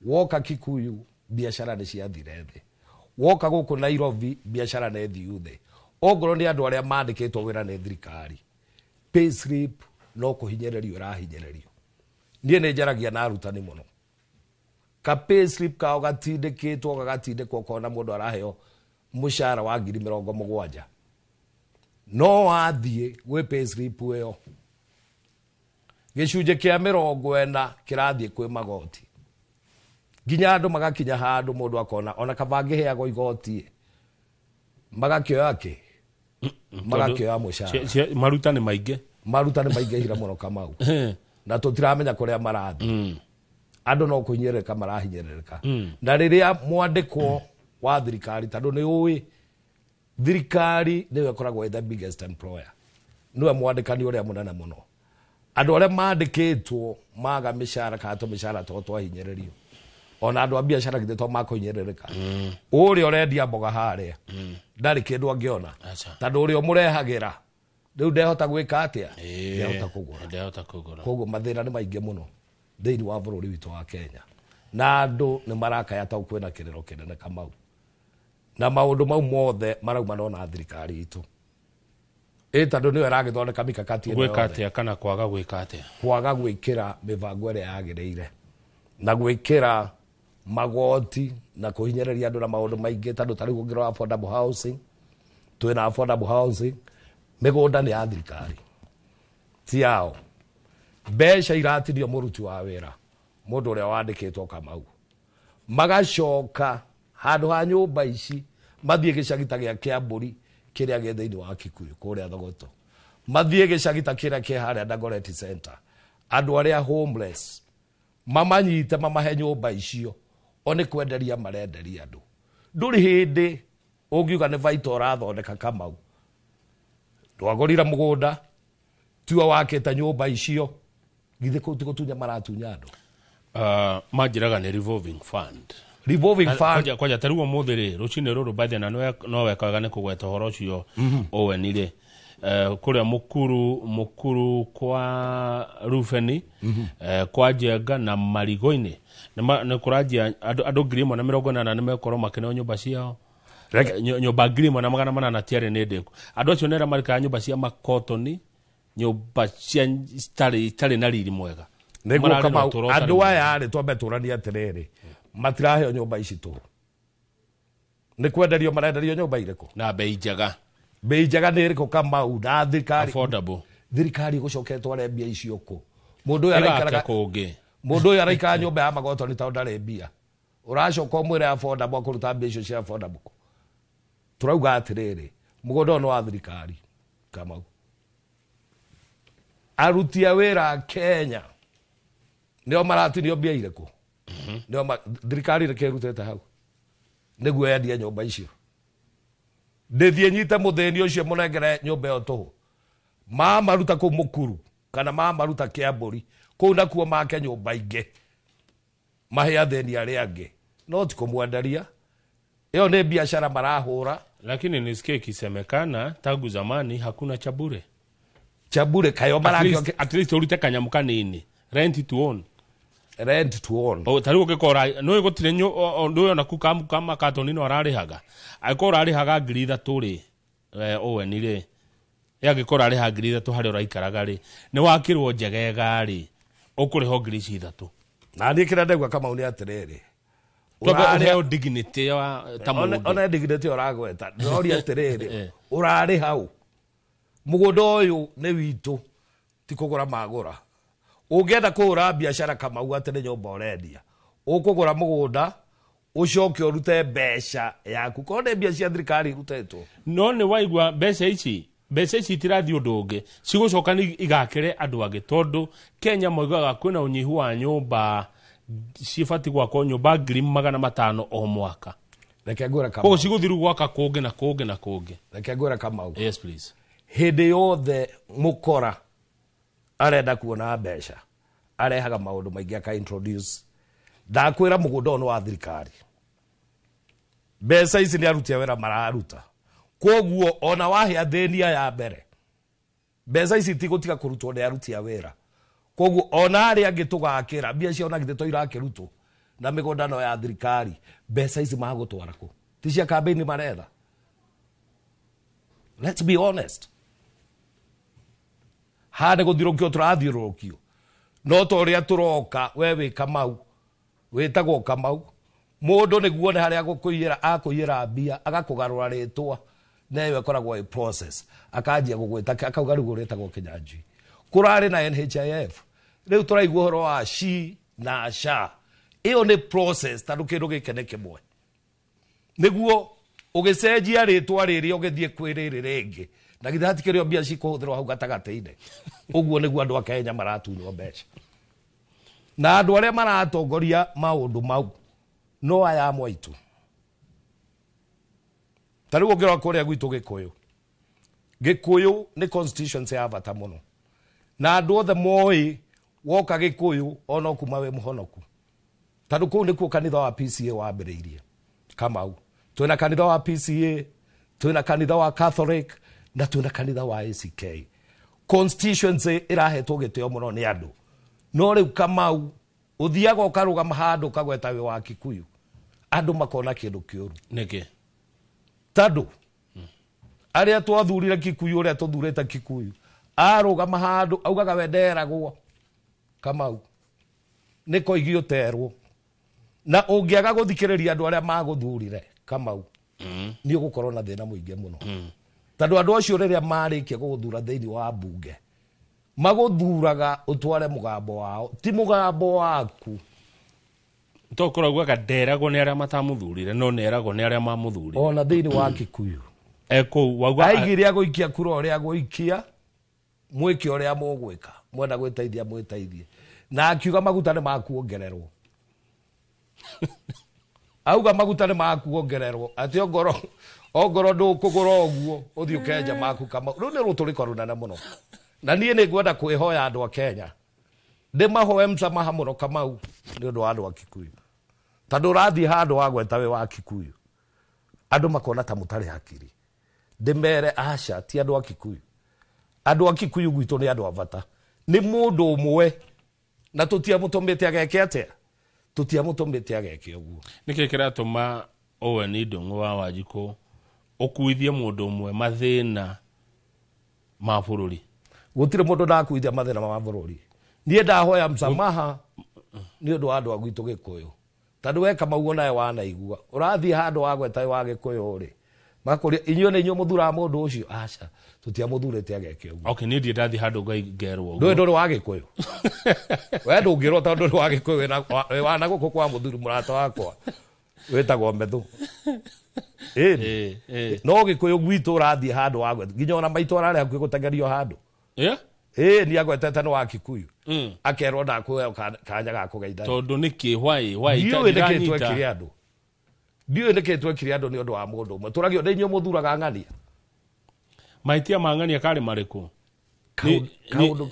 B: Woka Kikuyu, biacara nĩ ciathire thĩ. Woka gũkũ Nairobi, biacara nĩ thiu thĩ. Ongorwo nĩ andũ arĩa mandĩkĩtwo wĩra nĩ thirikari, pay slip no kũhinyĩrĩrio ĩrahinyĩrĩrio. Niĩ nĩ njaragia na arutani mũno, ka pay slip kao gatindĩkĩtwo gagatindĩkwo, kona mũndũ araheo mũcara wa 70,000, no wathiĩ gwĩ pay slip ĩyo, gĩcunjĩ kĩa 40 kĩrathiĩ kwĩ magoti, nginya andũ magakinya handũ mũndũ akona ona kaba angĩheagwo igoti, magakĩoya kĩ, magakĩoya mũcara.
A: Maruta nĩ maingĩ.
B: Maruta nĩ maingĩhire mũno, Kamau, na tũtiramenya kũrĩa marathiĩ. Andũ no kũhinyĩrĩrĩka marahinyĩrĩrĩka. Na rĩrĩa mwandĩkwo wa thirikari, tondũ nĩ ũĩ thirikari nĩyo ĩkoragwo ĩ the biggest employer, nĩwe mwandĩkani ũrĩa mũnene mũno, andũ arĩa mandĩkĩtwo maga mĩcara kana tũmĩcara two twahinyĩrĩrio, ona andũ a biacara githĩ to makũhinyĩrĩrĩka? Ũrĩa ũrendia mboga harĩa ndarĩ kĩndũ angĩona.
A: Aca.
B: Tondũ ũrĩa ũmũrehagĩra rĩu ndehota gwĩka atĩa? Ndehota kũgũra.
A: Ndehota kũgũra.
B: Koguo mathĩna nĩ maingĩ mũno thĩinĩ wa bũrũri witũ wa Kenya, na andũ nĩ marakaya tau kwĩna kĩrĩro kĩnene, Kamau, na maũndũ mau mothe marauma no na thirikari itũ ĩ, tondũ nĩyo ĩragĩthondeka mikakati ĩno
A: Gwĩka
B: yothe.
A: atĩa kana kwaga gwĩka atĩa?
B: Kwaga gwĩkĩra mĩbango ĩrĩa yagĩrĩire na gwĩkĩra magoti na kũhinyĩrĩria andũ na maũndũ maingĩ, tondũ ta rĩu ũngĩrora affordable housing, twĩna affordable housing, mĩgũnda nĩ ya thirikari, ti yao. Mbeca iratinio mũruti wa wĩra, mũndũ ũrĩa wandĩkĩtwo, Kamau, magacoka handũ ha nyũmba ici mathiĩ gĩcagi ta gĩa Kĩambũri kĩrĩa gĩ thĩinĩ wa Kikuyu kũrĩa Thogoto, mathiĩ gĩcagi ta kĩrĩa kĩ harĩa Dagoretti Center, andũ arĩa homeless mamanyite mamahe nyũmba icio. O nĩ kwenderia marenderia andũ. Ndũrĩ hĩndĩ ũngiuga nĩ baita ũrathondeka, Kamau. Ndwagũrire mũgũnda, tiwe wakĩte nyũmba icio. Githĩ kũu ti gũtunya maratunya andũ?
A: Manjĩraga nĩ revolving fund.
B: Revolving fund.
A: Kwanja ta rĩu ũmũthĩ rĩ, rũcinĩ rũrũ baithe, na no weka wega nĩ kũgweta ũhoro ũcio Owen rĩ. Kũrĩa Mukuru kwa Rufeni, kwa Njenga na Marigo-inĩ nĩ kũranjia andũ 1,080 nĩ mekorwo makĩneo nyũmba ciao. Nyũmba 1,800 tiarĩ nĩ ndĩku. Andũ acio nĩ arĩa marikaga nyũmba cia makotoni, nyũmba cia itarĩ na riri mwega.
B: Nĩguo.
A: Mararĩ na
B: Kamau,
A: ũtũũro ũtarĩ
B: andũ
A: mwega.
B: aya rĩ, twambe tũranie atĩrĩrĩ, matiraheo nyũmba ici tũhũ, nĩ kwenderio marenderio nyũmba irĩkũ?
A: Na bei njega.
B: Bei njega nĩ ĩrĩkũ, Kamau? Na thirikari
A: Affordable.
B: Thirikari ĩgũcoka ĩtware mbia icio kũ? Mũndũ ũyũ
A: ĩgake
B: araikaraga
A: kũngĩ.
B: Mũndũ ũyũ araikara nyũmba ya magotoni tondũ ndarĩ mbia, ũracoka ũmwĩre affordable, akũruta mbia icio cia affordable kũ? Tũrauga atĩrĩrĩ, mũgũnda ũyũ nĩ wa thirikari, Kamau. Aruti a wĩra a Kenya nĩo maratinio mbia irĩkũ? Nĩo thirikari nĩkĩ ĩrutĩte hau nĩguo yendie nyũmba icio? Ndĩthiĩ nyite mũthĩni ũcio mũnengere nyũmba ĩyo tũhũ, mamaruta kũu Mũkuru kana mamaruta Kĩambũri kũu nakuo, make nyũmba ingĩ mahe athĩni arĩa angĩ, no ti kũmwenderia. Ĩyo nĩ biacara marahũra.
A: Lakini nisikie ikisemekana tangu zamani hakuna cha bure.
B: Cha bure kayo?
A: At
B: Marakĩo
A: least urute kanyamu kanini, rent to own.
B: Rent to own.
A: O ta rĩu ũngĩkora nĩ gũtirĩ ũndũ ũyũ naku kama katoni no ararĩhaga, angĩkorwo ũrarĩhaga 3,000 rĩ, Owen rĩ, angĩkorwo ũrarĩha 3,000 harĩa ũraikaraga rĩ, nĩ wakĩrwo njegega rĩ, ũkũrĩha o ngiri ici 3.
B: Na niĩ kĩrĩa ndaigua, Kamau, nĩ atĩrĩrĩ,
A: Twambe
B: ũrarĩa
A: ũheo dignity ya ta mũndũ.
B: Ona dignity ũragweta, ndĩroria atĩrĩrĩ, ũrarĩ hau mũgũnda ũyũ nĩ witũ, ti kũgũra magũra. Ũngĩenda kũhũra biacara, Kamau, atĩ nĩ nyũmba ũrendia, ũkũgũra mũgũnda, ũcoke ũrute mbeca yaku, korwo nĩ mbia cia thirikari irutĩtwo.
A: No nĩ waigua, mbeca ici itirathiĩ ũndũ ũngĩ, cigũcoka nĩ igakĩre andũ angĩ, tondũ Kenya moigaga kwĩna ũnyihu wa nyũmba, cibatiĩ gwakwo nyũmba 500,000 o mwaka.
B: Reke ngwĩre,
A: Koguo
B: Kamau.
A: cigũthiĩ rĩu gwaka kũngĩ na kũngĩ na kũngĩ.
B: Reke ngwĩre, Kamau.
A: Yes, please.
B: Hĩndĩ yothe mũkora arenda kuona mbeca, arehaga maũndũ maingĩ aka introduce. Ndakwĩra mũgũnda ũyũ nĩ wa thirikari, mbeca ici nĩ aruti a wĩra mararuta, koguo ona wahe athĩni aya mbere, mbeca ici tigũtiga kũrutwo nĩ aruti a wĩra. Koguo ona arĩa angĩ tũgakĩra mbia ciao na githĩ to irakĩrutwo na mĩgũnda no ya thirikari, mbeca ici magũtwara kũ? Ti cia kambĩini maretha? Let's be honest. Haha nĩ gũthiũrũrũkio tũrathiũrũrũkio, no ta ũrĩa tũroka, we wĩ Kamau, wĩtagwo Kamau, mũndũ nĩguo nĩ harĩa gũkũiyĩra, akũiyĩra mbia, agakũgarũra rĩtwa, na ĩyo ĩkoragwo ĩ process, akanjia gũgwĩta, akauga rĩu ũrĩtagwo Kĩnyanjui. Kũrarĩ na NHIF, rĩu tũraigua ũhoro wa SHI na SHA. Ĩyo nĩ process, tondũ kĩndũ gĩkĩ nĩ kĩmwe. Nĩguo ũgĩcenjia rĩtwa rĩrĩa ũgĩthiĩ kwĩ rĩrĩ rĩngĩ, na githĩ hatikĩrĩ o mbia cikũhũthĩrwo hau gatagatĩ-inĩ? Ũguo nĩguo andũ a Kenya maratunywo mbeca, na andũ arĩa maratongoria maũndũ mau no aya amwe aitũ. Ta rĩu ũngĩrora kũrĩa gwitũ Gĩkũyũ, Gĩkũyũ nĩ constituency ya bata mũno, na andũ othe moĩ woka Gĩkũyũ ona kuma wĩ mũhonoku, tondũ kũu nĩkuo kanitha wa PCA wambĩrĩirie. Kamau, twĩna kanitha wa PCA, twĩna kanitha wa Catholic, na twĩna kanitha wa ACK. Constituency ĩrahetwo gĩtĩo mũno nĩ andũ. No rĩu Kamau, ũthiaga ũkarũgama handũ ũkagweta wĩ wa Kikuyu, andũ makona kĩndũ kĩũru.
A: Nĩkĩ?
B: Tondũ arĩa twathurire Kikuyu, ũrĩa tũthurĩte Kikuyu, arũgama handũ augaga we nderagwo. Kamau, nĩ koigi ũterwo, na ũngĩaga gũthikĩrĩria andũ arĩa magũthurire, Kamau, nĩ ũgũkorwo na thĩna mũingĩ mũno, tondũ andũ acio rĩrĩa marĩkia gũgũthura thĩinĩ wa mbunge, magũthuraga ũtware mũgambo wao, ti mũgambo waku.
A: Tokorwo augaga nderagwo nĩ arĩa matamũthurire, no nĩeragwo nĩ arĩa mamũthurire.
B: Ona thĩinĩ wa Kikuyu
A: ekũu wauga
B: aigire agũikia kura ũrĩa agũikia, mwĩke ũrĩa mũgwĩka, mwenda gwĩteithia mwĩteithie, na akiuga maguta nĩ makuongererwo. Auga maguta nĩ makuongererwo, atĩ ongorwo ndũkũgũra ũguo ũthiĩ ũkenja maku. Kamau, rĩu nĩ rũtũrĩko rũnene mũno, na niĩ nĩ ngwenda kwĩhoya andũ a Kenya, ndĩmahoe msamaha mũno, Kamau, nĩ ũndũ wa andũ a Kikuyu, tondũ ũrathiĩ handũ wagweta wĩ wa Kikuyu, andũ makona ta mũtarĩ hakiri. Ndĩmere aca, ti andũ a Kikuyu. Andũ a Kikuyu gwitũ nĩ andũ a bata, nĩ mũndũ ũmwe, na tũtiamũtũmĩte ageke atĩa, tũtiamũtũmĩte ageke ũguo.
A: Nĩkĩ kĩratũma Owen Ndung'u wa Wanjikũ ũkuithie mũndũ ũmwe mathĩna ma bũrũri?
B: Gũtirĩ mũndũ ndakuithia mathĩna ma bũrũri. Niĩ ndahoya msamaha nĩ ũndũ wa andũ a gwitũ Gĩkũyũ, tondũ we Kamau onawe wanaigua ũrathiĩ handũ wagweta wĩ wa Gĩkũyũ rĩ, makũria inyuĩ nĩ inyuĩ mũthuraga mũndũ ũcio? Aca, tũtiamũthurĩte ageke ũguo.
A: Okay, niĩ ndirĩ ndathiĩ handũ ngai ngerwo.
B: Ndũĩ ndũrĩ wa Gĩkũyũ, we ndũngĩrwo tondũ ndũrĩ wa Gĩkũyũ. Wĩ wa na gũkũ kwa mũthuri mũrata wakwa wĩtagwo Methu. Ĩni.
A: Ĩ.
B: No Gĩkũyũ gwitũ ũrathiĩ handũ wagweta, nginya ona maitũ ararĩ hakuhĩ gũtengerio handũ. Ĩ nĩ agwetete nĩ wa Kikuyu, akerwo ndakũheo kanya ga kũgeithania.
A: Tondũ nĩkĩ? Why?
B: Ndiũĩ nĩkĩ twekire andũ, ndiũĩ nĩkĩ twekire andũ nĩ ũndũ wa mũndũ ũmwe. Tũragio nĩ inyuĩ mũthuraga ng'ania.
A: Mahĩtia ma ng'ania karĩ marĩkũ?
B: Kaũndũ,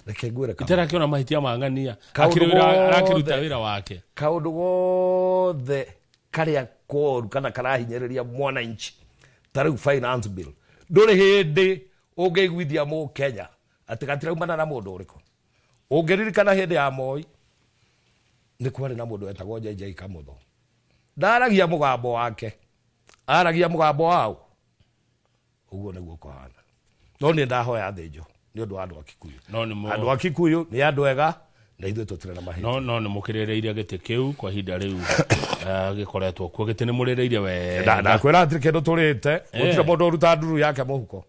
B: reke ngwĩre, Kamau.
A: Itarakĩona mahĩtia ma ng'ania.
B: Kaũndũ
A: Akĩrĩ wĩra, arakĩruta
B: gothe.
A: wĩra wake.
B: Kaũndũ gothe karĩa koru kana karahinyĩrĩria mwananchi, ta rĩu finance bill, ndũrĩ hĩndĩ ũngĩiguithia mũkenya atĩ gatiraumana na mũndũ ũrĩkũ. Ũngĩririkana hĩndĩ ya Moi, nĩ kwarĩ na mũndũ wetagwo JJ Kamutho, ndaragia mũgambo wake, aragia mũgambo wao. Ũguo nĩguo kũhana, no niĩ ndahoya thĩnjo nĩ ũndũ wa andũ a Kikuyu.
A: No nĩ
B: Andũ a Kikuyu nĩ andũ ega, na ithuĩ tũtirĩ na mahĩtia.
A: No nĩ mũkĩrĩrĩirie gĩtĩ kĩu kwa ihinda rĩu, gĩkoretwo kuo gĩtĩ nĩ mũrĩrĩirie wega.
B: Ndakwĩra hatirĩ kĩndũ tũrĩte. Gũtirĩ mũndũ ũruta nduru yake mũhuko.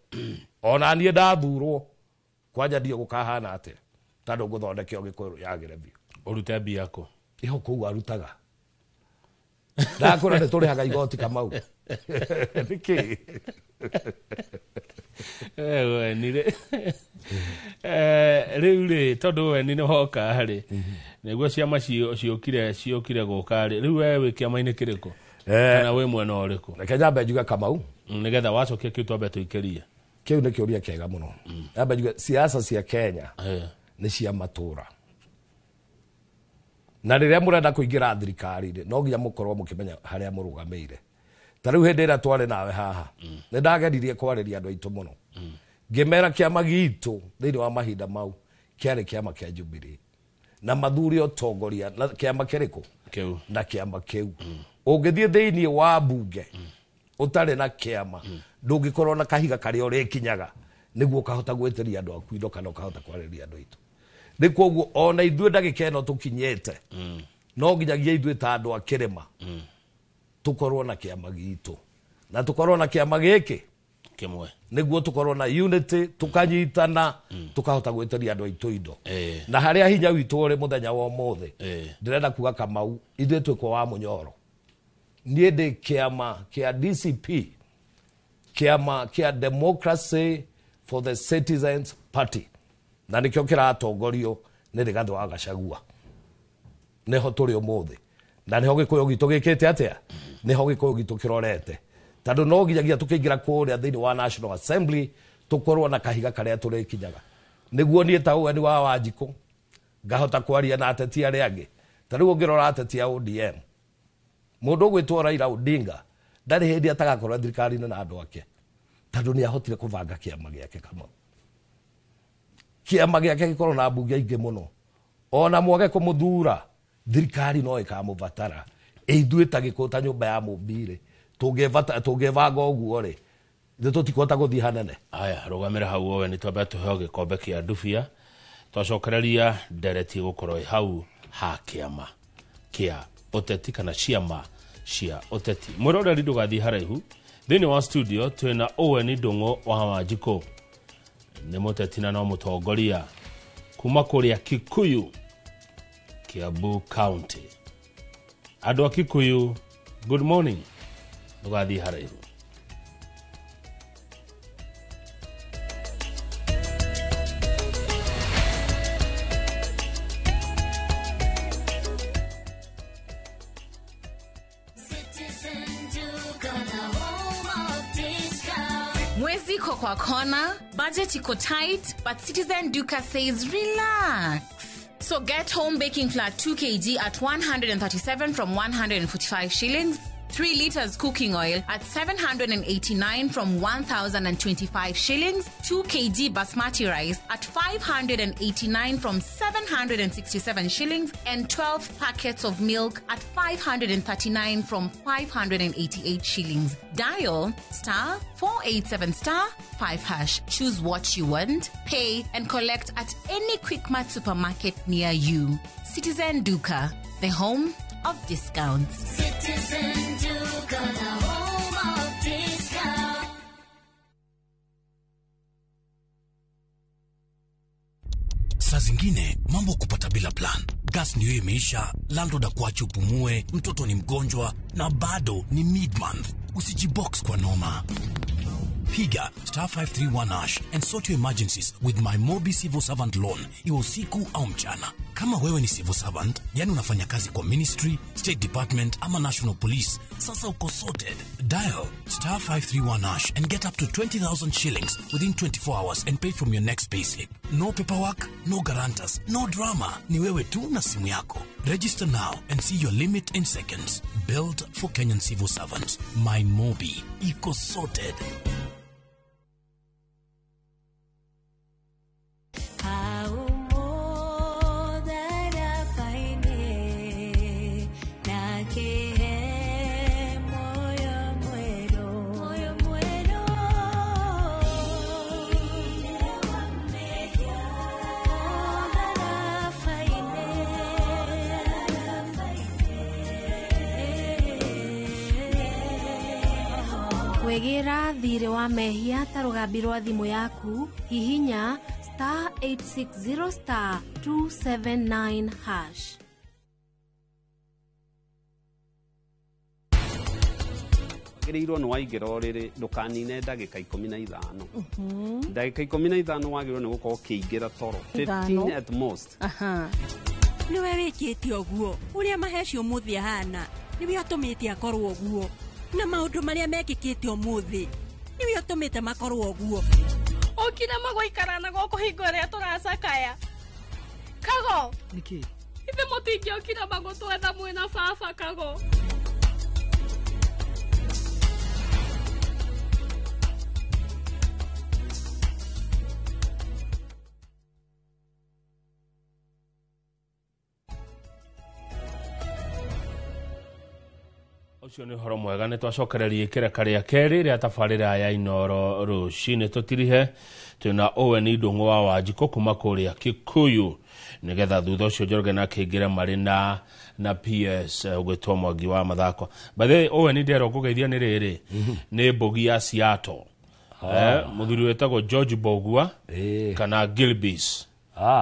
B: Ona niĩ ndathurwo, kwanja ndiũ gũkahana atĩa, tondũ ngũthondeke o Gĩkũyũ yagĩre biũ.
A: Ũrute mbia kũ?
B: Ĩho kũu arutaga. Ndakwĩra nĩ tũrĩhaga igoti, Kamau, nĩkĩ?
A: Weni rĩ, rĩu rĩ, tondũ weni nĩ woka rĩ, nĩguo ciama ciũkire gũka rĩ, rĩu we wĩ kĩama-inĩ kĩrĩkũ kana wĩ mwena ũrĩkũ?
B: Reke nyambe njuge, Kamau,
A: Nĩgetha wacokia kĩu twambe tũikĩrie.
B: Kĩu nĩ kĩũria kĩega mũno. Amba njuge siasa cia Kenya nĩ cia matũra, na rĩrĩa mũrenda kũingĩra thirikari-inĩ no nginya mũkorwo mũkĩmenya harĩa mũrũgamĩire. Ta rĩu hĩndĩ ĩrĩa twarĩ nawe haha, nĩ ndageririe kwarĩria andũ aitũ mũno, ngĩmera kĩama gitũ thĩinĩ wa mahinda mau kĩarĩ kĩama kĩa Jubilee, na mathure ũtongoria na kĩama kĩrĩkũ?
A: Kĩu.
B: Na kĩama kĩu. Ũngĩthiĩ thĩinĩ wa mbunge ũtarĩ na kĩama, ndũngĩkorwo na kahiga karĩa ũrĩkinyaga nĩguo ũkahota gwĩtĩria andũ aku indo kana ũkahota kwarĩria andũ aitũ. Nĩ koguo ona ithuĩ ndagĩka ĩno tũkinyĩte, no nginyagia ithuĩ ta andũ a kĩrĩma tũkorwo na kĩama gitũ, na tũkorwo na kĩama gĩkĩ
A: kĩmwe,
B: nĩguo tũkorwo na unity, tũkanyitana, tũkahota gwĩtĩria andũ aitũ indo. Na harĩa hinya witũ ũrĩ mũthenya wa ũmũthĩ, ndĩrenda kuga Kamau, ithuĩ twĩkwo wa mũnyoro. Niĩ ndĩ kĩama kĩa DCP, kĩama kĩa Democracy for the Citizens Party, na nĩkĩo kĩratongorio nĩ Rigathĩ wa Gachagua. Nĩho tũrĩ ũmũthĩ, na nĩho gĩkũyũ gitũ gĩkĩte atĩa, nĩho gĩkũyũ gitũ kĩrorete, tondũ no nginyagia tũkĩingĩra kũrĩa thĩinĩ wa National Assembly tũkorwo na kahiga karĩa tũrĩkinyaga, nĩguo niĩ ta ũgeni wa Wanjikũ ngahota kwaria na ateti arĩa angĩ. Ta rĩu ũngĩrora ateti a ODM, mũndũ ũgwĩtwo Raila Odinga ndarĩ hĩndĩ atagakorwo thirikari-inĩ na andũ ake, tondũ nĩ ahotire kũbanga kĩama gĩake. Kamau, kĩama gĩake gĩkorwo na mbunge aingĩ mũno. Ona mwage kũmũthura, thirikari no ĩkamũbatara. Ithuĩ ta gĩkũyũ, ta nyũmba ya mũmbirĩ, tũngĩbanga ũguo rĩ, ithuĩ tũtikũhota gũthiĩ hanene.
A: Aya, rũgamĩra hau wowe, nĩ twambe tũheo gĩkombe kĩa ndubia, twacokereria ndereti gũkorwo ĩ hau ha kĩama kĩa ũteti kana ciama cia ũteti. Mwĩroreri, ndũgathiĩ haraihu. Thĩinĩ wa studio twĩna Owen Ndũng'ũ wa Wanjikũ, nĩ mũteti na no mũtongoria kuma kũrĩa Kikuyu, Kiambu County. Andũ a Kikuyu, good morning. Ndũgathiĩ haraihu.
C: Citizen Duka, the home of discount.
D: Mwezi iko kwa kona, budget iko tight, but Citizen Duka says relax. So get home baking flour 2 kg at 137 from 145 shillings, 3 liters cooking oil at 789 from 1,025 shillings, 2 kg basmati rice at 589 from 767 shillings, and 12 packets of milk at 539 from 588 shillings. Dial star 487 star 5 hash. Choose what you want, pay, and collect at any Quickmart supermarket near you. Citizen Duka, the home of discounts.
C: Citizen Duka, the home of discount.
E: Saa zingine mambo kupata bila plan. Gas ndiyo imeisha, landlord akuache upumue, mtoto ni mgonjwa na bado ni mid-month. Usijibox kwa noma. Piga star 531 hash and sort your emergencies with my Mobi Civil Servant Loan, iwe usiku au mchana. Kama wewe ni civil servant, yani unafanya kazi kwa ministry, state department ama national police, sasa uko sorted. Dial star 531 hash and get up to 20,000 shillings within 24 hours and pay from your next payslip. No paperwork, no guarantors, no drama. Ni wewe tu na simu yako. Register now and see your limit in seconds. Built for Kenyan civil servants. My Mobi. Iko sorted.
F: Kwĩgĩra thirĩ wa mehia ta rũgambi rwa thimũ yaku, hihinya star 860 star 279 hash.
G: Wagĩrĩirwo nĩ waingĩra ũrĩrĩ ndũkanine ndagĩka 15. Ndagĩka 15 wagĩrĩirwo nĩ gũkorwo ũkĩingĩra toro, 15 at most.
H: Nĩwe wĩkĩte ũguo, ũrĩa maheci ũmũthĩ ahana nĩwe ũtũmĩte akorwo ũguo, na maũndũ marĩa mekĩkĩte ũmũthĩ nĩwe ũtũmĩte makorwo ũguo.
I: Ũkire magũikara na gũkũ hingo ĩrĩa tũracakaya. Kago.
J: Nĩkĩ?
I: Ithe mũtingĩokire magũtwetha mwĩna baba Kago.
A: Ũcio nĩ ũhoro mwega nĩ twacokereria ikereka rĩa kerĩ rĩa tabarĩra ya Inoro rũcinĩ tũtirihe twĩna Owen Ndũng'ũ wa Wanjikũ kuma kũrĩa Kikuyu nĩgetha thutha ũcio Njoroge na akĩingĩre marĩ na PS ũgwĩtwo Mwangi wa mathako. By the way, Owen nderwo ngũgeithia nĩ rĩrĩ nĩ Mbogi ya Seattle. Mũthuri wĩtagwo George Mbogua kana Gilbis.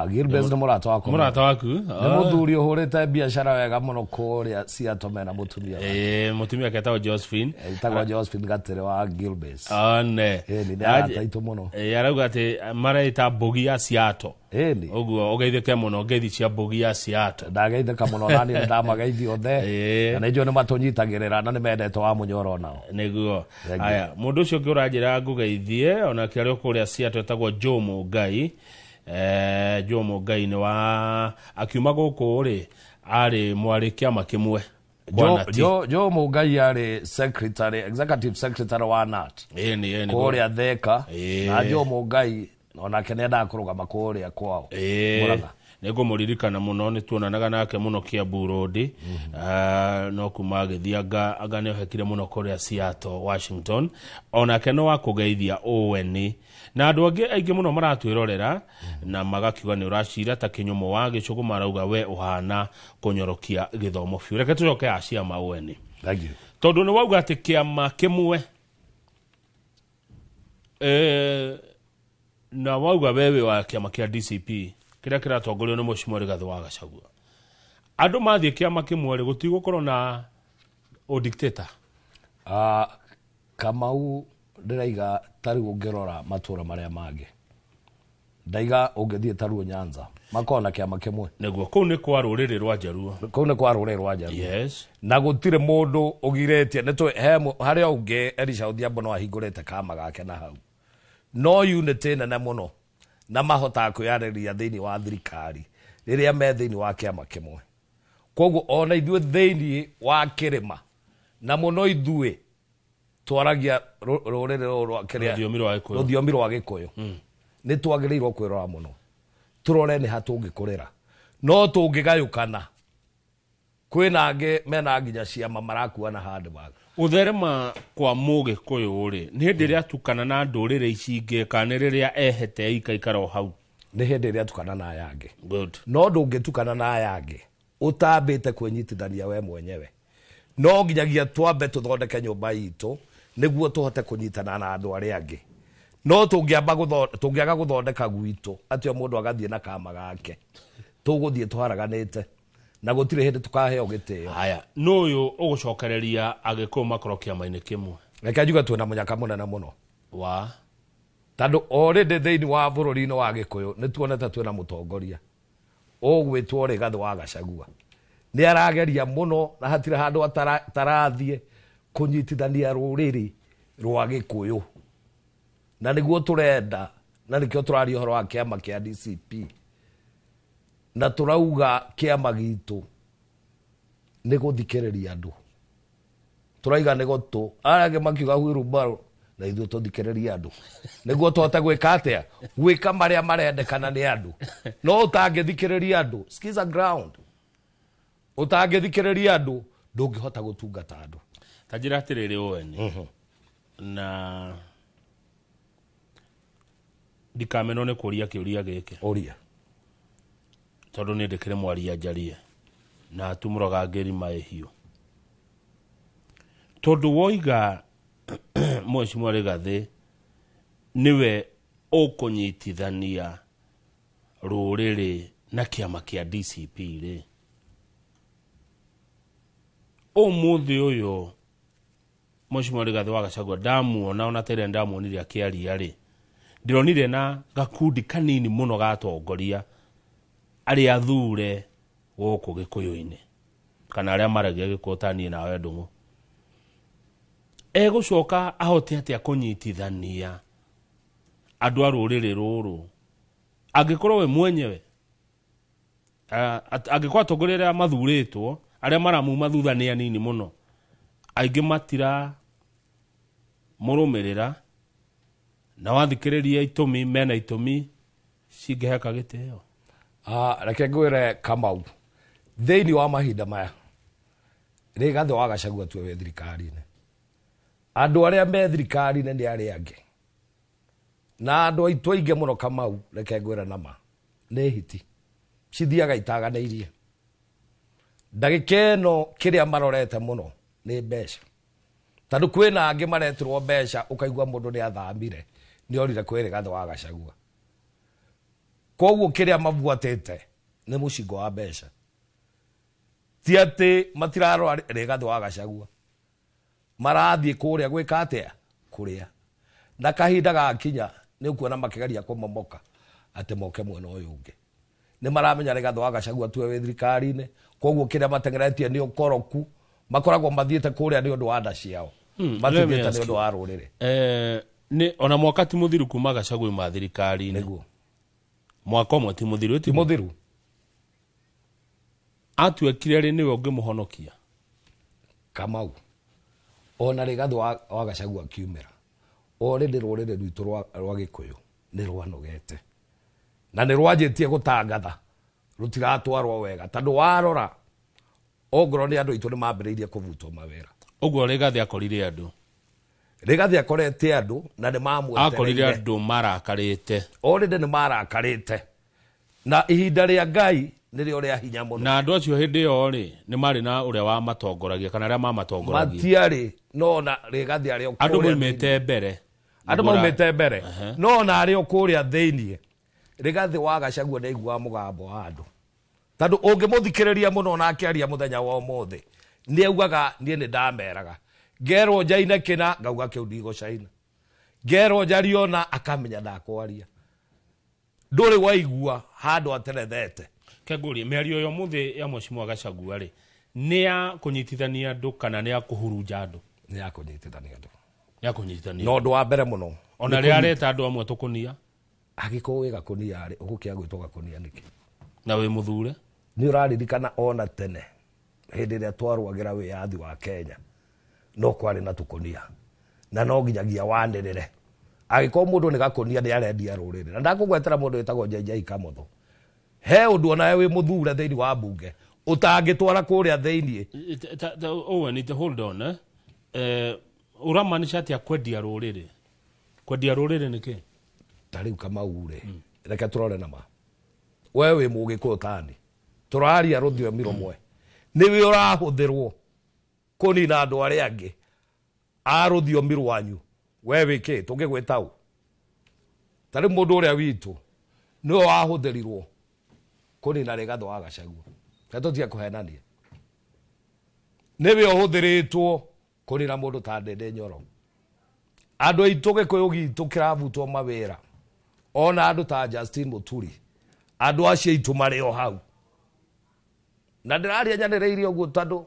B: Gilbis nĩ mũrata wakwa.
A: Mũrata waku?
B: Nĩ mũthuri ũhũrĩte biacara wega mũno kũrĩa Seattle mena mũtumia wake.
A: Mũtumia wake etagwo Josephine.
B: Etagwo Josephine Gatĩrĩ wa Gilbis.
A: One.
B: Nĩ arata aitũ mũno.
A: Arauga atĩ mareita Mbogi ya Seattle. Ũguo ũgeithĩke mũno ngeithi cia Mbogi ya Seattle.
B: Ndageithĩka mũno nani nĩ ndamageithia othe. Na nĩ njũĩ nĩ matũnyitagĩrĩra na nĩ mendete wa Mũnyoro nao.
A: Nĩguo. Aya, mũndũ ũcio ũngĩ ũranjĩra ngũgeithie onake arĩ o kũrĩa Seattle etagwo Joe Mũngai. Joe Mũngai nĩ wa akiuma gũkũ rĩ arĩ mwarĩ kĩama kĩmwe.
B: Joe Mũngai arĩ secretary, executive secretary wa NAT. Kũrĩa Theka. Na Joe Mũngai onake nĩ endaga kũrũgama kũrĩa kwao.
A: Mũrang'a. Nĩ ngũmũririkana mũno nĩ tuonanaga nake mũno Kiambu Road. No kuma agĩthiĩ anga nĩ ohekire mũno kũrĩa Seattle, Washington. Onake no wakũgeithia Owen. Na andũ angĩ aingĩ mũno maratwĩrorera na magakiuga nĩ ũracira ta kĩnyũmũ wa gĩcũgũ marauga we ũhana kũnyorokia gĩthomo biũ. Reke tũcoke a ciama Owen.
B: Thank you.
A: Tondũ nĩ wauga atĩ kĩama kĩmwe na wauga wewe wa kĩama kĩa DCP kĩrĩa kĩratongorio nĩ Mheshimiwa Rigathĩ wa Gachagua. Andũ mathiĩ kĩama kĩmwe rĩ gũtigũkorwo na ũdictator.
B: Kamau ndĩraiga ta rĩu ũngĩrora matũra marĩa mangĩ ndaiga ũngĩthiĩ ta rĩu Nyanza makoragwo na kĩama kĩmwe.
A: Nĩguo kũu nĩ kwa rũrĩrĩ rwa Njaruo.
B: Kũu nĩ kwa rũrĩrĩ rwa Njaruo.
A: Yes.
B: Na gũtirĩ mũndũ ũgirĩtie nĩ tũĩ he harĩa ũngĩ Elisha Odhiambo no ahingũrĩte kama gake na hau. No unity nene mũno na mahotaga kwĩyarĩrĩria thĩinĩ wa thirikari rĩrĩa me thĩinĩ wa kĩama kĩmwe. Koguo ona ithuĩ thĩinĩ wa kĩrĩma na mũno ithuĩ twaragia rũrĩrĩ rũrũ rwa kĩrĩa
A: Rũthiomi rwa Gĩkũyũ.
B: Rũthiomi rwa Gĩkũyũ. Nĩ twagĩrĩirwo kwĩrora mũno tũrore nĩ ha tũngĩkũrĩra no tũngĩgayũkana kwĩna angĩ mena nginya ciama marakuana handũ bangĩ.
A: Gũtherema kwa Mũgĩkũyũ rĩ nĩ hĩndĩ ĩrĩa atukana na ndũrĩrĩ ici ingĩ kana nĩ rĩrĩa ehete ikaikara o hau?
B: Nĩ hĩndĩ ĩrĩa atukana na aya angĩ.
A: Good.
B: No ndũngĩtukana na aya angĩ ũtambĩte kwĩnyitithania we mwenyewe. No nginyagia twambe tũthondeke nyũmba itũ nĩguo tũhote kũnyitana na andũ arĩa angĩ. No tũngĩaga gũthondeka gwitũ atĩ o mũndũ agathiĩ na kama gake tũgũthiĩ tũharaganĩte na gũtirĩ hĩndĩ tũkaheo gĩtĩo.
A: Haya, nũ ũyũ ũgũcokereria Agĩkũyũ makorwo kĩama-inĩ kĩmwe?
B: Reke njuge twĩna mũnyaka mũnene mũno.
A: Wa?
B: Tondũ already thĩinĩ wa bũrũri-inĩ wa Gĩkũyũ nĩ tuonete twĩna mũtongoria ũgwĩtwo Rigathĩ wa Gachagua. Nĩ arageria mũno na hatirĩ handũ atarathiĩ kũnyitithania rũrĩrĩ rwa Gĩkũyũ. Na nĩguo tũrenda na nĩkĩo tũraria ũhoro wa kĩama kĩa DCP. Na tũrauga kĩama gitũ nĩ gũthikĩrĩria andũ. Tũraiga nĩ gũtũ arĩa angĩ makiuga wheelbarrow na ithuĩ tũthikĩrĩrie andũ nĩguo tũhote gwĩka atĩa? Gwĩka marĩa marendekana nĩ andũ. No ũtangĩthikĩrĩria andũ, skiza ground. Ũtangĩthikĩrĩria andũ ndũngĩhota gũtungata andũ.
A: Ta njĩra atĩrĩrĩ Owen, na ndikamenwo nĩ kũria kĩũria gĩkĩ.
B: Ũria.
A: Tondũ niĩ ndĩkĩrĩ mwaria njarie na atumũraga ngĩri maĩ hiũ. Tondũ woiga Mheshimiwa Rigathĩ nĩwe ũkũnyitithania rũrĩrĩ na kĩama kĩa DCP rĩ, ũmũthĩ ũyũ Mheshimiwa Rigathĩ wa Gachagua ndamuona ona ta ĩrĩa ndamuonire akĩaria rĩ, ndĩronire na gakundi kanini mũno gatongoria arĩa athure gũkũ Gĩkũyũ-inĩ kana arĩa maragia Gĩkũyũ ta niĩ nawe Ndũng'ũ. Egũcoka ahote atĩa kũnyitithania Andũ a rũrĩrĩ rũrũ angĩkorwo we mwenyewe angĩkorwo atongoria arĩa mathurĩtwo arĩa maramuma thutha nĩ anini mũno, aingĩ matira mũrũmĩrĩra, na wathikĩrĩria itũmi mena itũmi cingĩheka gĩtĩo.
B: Reke ngwĩre Kamau, thĩinĩ wa mahinda maya Rigathĩ wa Gachagua tuwe wĩ thirikari-inĩ, andũ arĩa me thirikari-inĩ nĩ arĩa angĩ, na andũ aitũ aingĩ mũno Kamau, reke ngwĩre nama nĩ hiti cithiaga itaganĩirie. Ndagĩka ĩno kĩrĩa marorete mũno nĩ mbeca, tondũ kwĩna angĩ maretirwo mbeca ũkaigua mũndũ nĩ athamire nĩ orire kwĩ Rigathĩ wa Gachagua. Koguo kĩrĩa mabuatĩte nĩ mũcingo wa mbeca, ti atĩ matirarora Rigathĩ wa Gachagua, marathiĩ kũrĩa gwĩka atĩa? Kũrĩa. Na kahinda gakinya nĩ ũkuona makĩgeria kũmomoka atĩ moke mwena ũyũ ũngĩ. Nĩ maramenya Rigathĩ wa Gachagua tuwe wĩ thirikari-inĩ, koguo kĩrĩa mateng'eretie nĩ ũkoroku, makoragwo mathiĩte kũrĩa nĩ ũndũ wa nda ciao, matithiĩte nĩ ũndũ wa rũrĩrĩ.
A: Nĩ ona mwaka ti mũthiru kuma Gachagua ma thirikari-inĩ.
B: Nĩguo.
A: Mwaka ũmwe ti mũthiru,
B: ti mũthiru.
A: Atuĩkire rĩ nĩwe ũngĩmũhonokia?
B: Kamau, ona Rigathĩ wa Gachagua akiumĩra, already rũrĩrĩ rwitũ rwa Gĩkũyũ nĩ rwanogete na nĩ rwanjĩtie gũtangatha rũtiratwarwo wega, tondũ warora ongorwo nĩ andũ aitũ nĩ mambĩrĩirie kũbutwo mawĩra.
A: Ũguo Rigathĩ akorire andũ.
B: Rigathĩ akorete andũ na nĩ mamwetereire.
A: Akorire andũ marakarĩte.
B: Already nĩ marakarĩte, na ihinda rĩa Ngai nĩrĩo rĩa hinya mũno.
A: Na andũ acio hĩndĩ ĩyo rĩ nĩ marĩ na ũrĩa wamatongoragia kana arĩa mamatongoragia.
B: Matiarĩ, no na Rigathĩ arĩ o
A: Andũ
B: kũrĩa
A: maumĩte mbere.
B: Andũ maumĩte mbere. No na arĩ o kũrĩa thĩiniĩ, Rigathĩ wa Gachagua nĩ aiguaga mũgambo wa andũ, tondũ ũngĩmũthikĩrĩria mũno na akĩaria mũthenya wa ũmũthĩ nĩ augaga niĩ nĩ ndameraga, ngerwo njaine kĩna ngauga kĩu ndigũcaina, ngerwo njarie ona akamenya ndakwaria. Ndũrĩ waigua handũ aterethete.
A: Kengũrie, mĩario ya ũmũthĩ ya Mheshimiwa Gachagua rĩ nĩ ya kũnyitithania andũ kana nĩ ya kũhurunja andũ?
B: Nĩ ya kũnyitithania andũ.
A: Nĩ ya kũnyitithania.
B: No ũndũ wa mbere mũno,
A: Ona rĩrĩa areta andũ amwe tũkũnia.
B: Angĩkorwo wĩ gakũnia rĩ, ũgũkĩaga gwĩtwo gakũnia nĩkĩ?
A: Na wĩ mũthure?
B: Nĩ ũraririkana ona tene hĩndĩ ĩrĩa twarũagĩra wĩyathi wa Kenya, no kwarĩ na tũkũnia na no nginyagia wanĩrĩre. Angĩkorwo mũndũ nĩ gakũnia nĩ arendia rũrĩrĩ. Na ndakũgwetera mũndũ wĩtagwo JJ Kamotho, he ũndũ onawe wĩ mũthure thĩinĩ wa mbunge ũtangĩtwara kũrĩa thĩinĩ.
A: Owen, hold on, eh? Ũramaanisha atĩa kwendia rũrĩrĩ? Kwendia rũrĩrĩ nĩ kĩ?
B: Ta rĩu Kamau rĩ, reke tũrore nama. We wĩ Mũgĩkũyũ tani, tũraria rũthiomi rũmwe, nĩwe ũrahũthĩrwo kũnina andũ arĩa angĩ a rũthiomi rwanyu. We wĩ kĩ? Tũngĩgwĩta ũ? Ta rĩu mũndũ ũrĩa witũ nĩwe wahũthĩrirwo kũnina Rigathĩ wa Gachagua. Reke tũtige kũhenania. Nĩwe ũhũthĩrĩtwo kũnina mũndũ ta Ndĩndĩ Nyoro. Andũ aitũ Gĩkũyũ gitũ kĩrabutwo mawĩra, ona andũ ta Justin Muturi, andũ acio aitũ marĩ o hau. Na ndĩraria nyanĩrĩire ũguo tondũ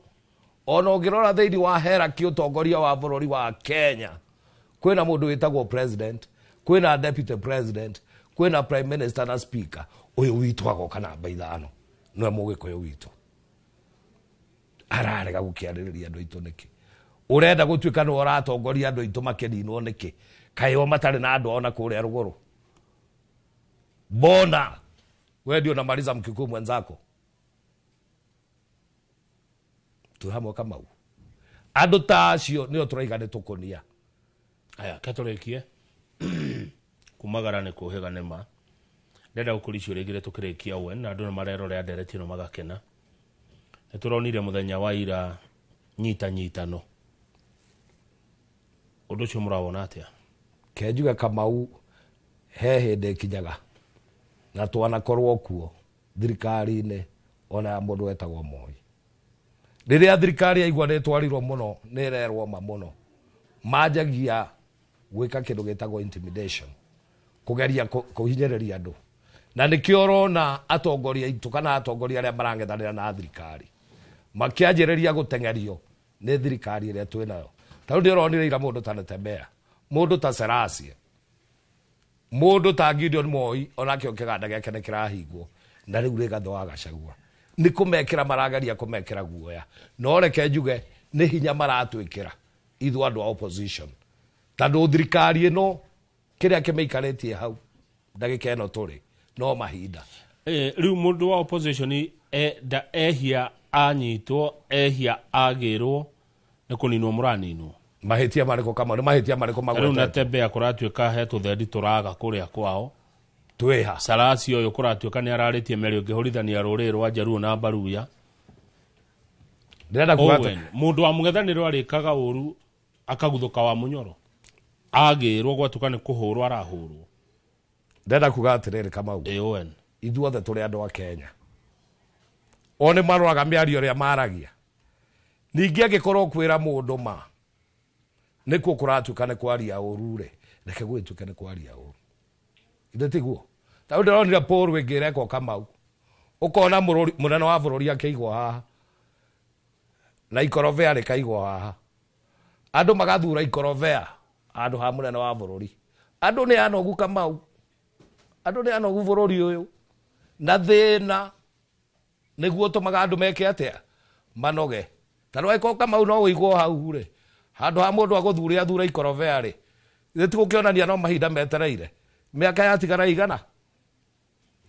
B: ona ũngĩrora thĩinĩ wa hierarchy ũtongoria wa bũrũri wa Kenya, kwĩna mũndũ wĩtagwo president, kwĩna deputy president, kwĩna prime minister na speaker. Ũyũ witũ agoka namba 5, nĩwe Mũgĩkũyũ witũ. Ararega gũkĩarĩrĩria andũ aitũ nĩkĩ? Ũrenda gũtuĩka nĩwe ũratongoria andũ aitũ makĩninwo nĩkĩ? Kaĩ o matarĩ na andũ ona kũrĩa rũgũrũ? Mbona we ndio unamaliza Mkikuyu mwenzako? Twĩ hamwe Kamau. Andũ ta acio nĩo tũraiga nĩ tũkũnia.
A: Aya, ke tũrĩkie. Kumagara nĩ kũhĩga nĩ ma. Ndĩrenda gũkũria ciũria igĩrĩ tũkĩrĩkia Owen, na andũ nĩ marerorera ndereti ĩno magakena. Nĩ tũronire mũthenya wa ira nyitanyitano. Ũndũ ũcio mũrawona atĩa?
B: Ke njuge Kamau, he hĩndĩ ĩkinyaga na twanakorwo kuo thirikari-inĩ ona ya mũndũ wetagwo Moi. Rĩrĩa thirikari yaigua nĩ ĩtwarirwo mũno, nĩ ĩrerwo ma mũno, manjagia gwĩka kĩndũ gĩtagwo intimidation, kũgeria kũhinyĩrĩria andũ. Na nĩkĩo ũrona atongoria aitũ kana atongoria arĩa marang'ethanĩra na thirikari makĩanjĩrĩria gũteng'erio nĩ thirikari ĩrĩa twĩ nayo. Ta rĩu ndĩronire ira mũndũ ta Natembeya, mũndũ ta Serasia. Mũndũ ta Gideon Moi onakĩo kĩganda gĩake nĩ kĩrahingwo na rĩu Rigathĩ wa Gachagua nĩ kũmekĩra marageria kũmekĩra guoya. No reke njuge nĩ hinya maratwĩkĩra ithuĩ andũ a opposition, tondũ thirikari ĩno kĩrĩa kĩmĩikarĩtie hau ndagĩka ĩno tũrĩ no mahinda.
A: Rĩu mũndũ wa opposition ehia anyitwo, ehia agĩrwo, nĩ kũninwo mũraninwo.
B: Mahĩtia marĩkũ Kamau? Nĩ mahĩtia marĩkũ
A: Rĩu
B: magwetete?
A: Natembea kũratuĩka he tũthendi tũraga kũrĩa kwao.
B: Twĩha.
A: Sarasi ũyũ kũratuĩka nĩ ararĩtie mĩario ĩngĩhũrithania rũrĩrĩ rwa Njaruo na Mbaruya.
B: Ndĩrenda kuga atĩ
A: Owen, mũndũ wa mũng'ethanĩro arĩkaga ũru akaguthũka wa mũnyoro. Agĩrwo gwatuĩka nĩ kũhũrwo arahũrwo.
B: Ndĩrenda kuga atĩrĩrĩ Kamau.
A: Owen.
B: Ithuothe tũrĩ andũ a Kenya. O nĩ maroraga mĩario ĩrĩa maragia. Ningĩ angĩkorwo kwĩra mũndũ ma nĩkuo kũratuĩka nĩ kwaria ũru rĩ, reke gwĩtuĩke nĩ kwaria ũru. Ithe tiguo? Ta rĩu ndĩronire poll ĩngĩ ĩrekwo Kamau. Ũkona mũnene wa bũrũri akĩigwo haha na ikorobea rĩkaigwo haha. Andũ magathura ikorobea handũ ha mũnene wa bũrũri. Andũ nĩ anogu Kamau. Andũ nĩ anogu bũrũri ũyũ. Na thĩna nĩguo ũtũmaga andũ meke atĩa? Manoge. Ta rĩu angĩkorwo Kamau no ũigwo hau rĩ, handũ ha mũndũ agũthure athure ikorobea rĩ, githĩ ti gũkĩonania no mahinda metereire? Mĩaka yatigara igana?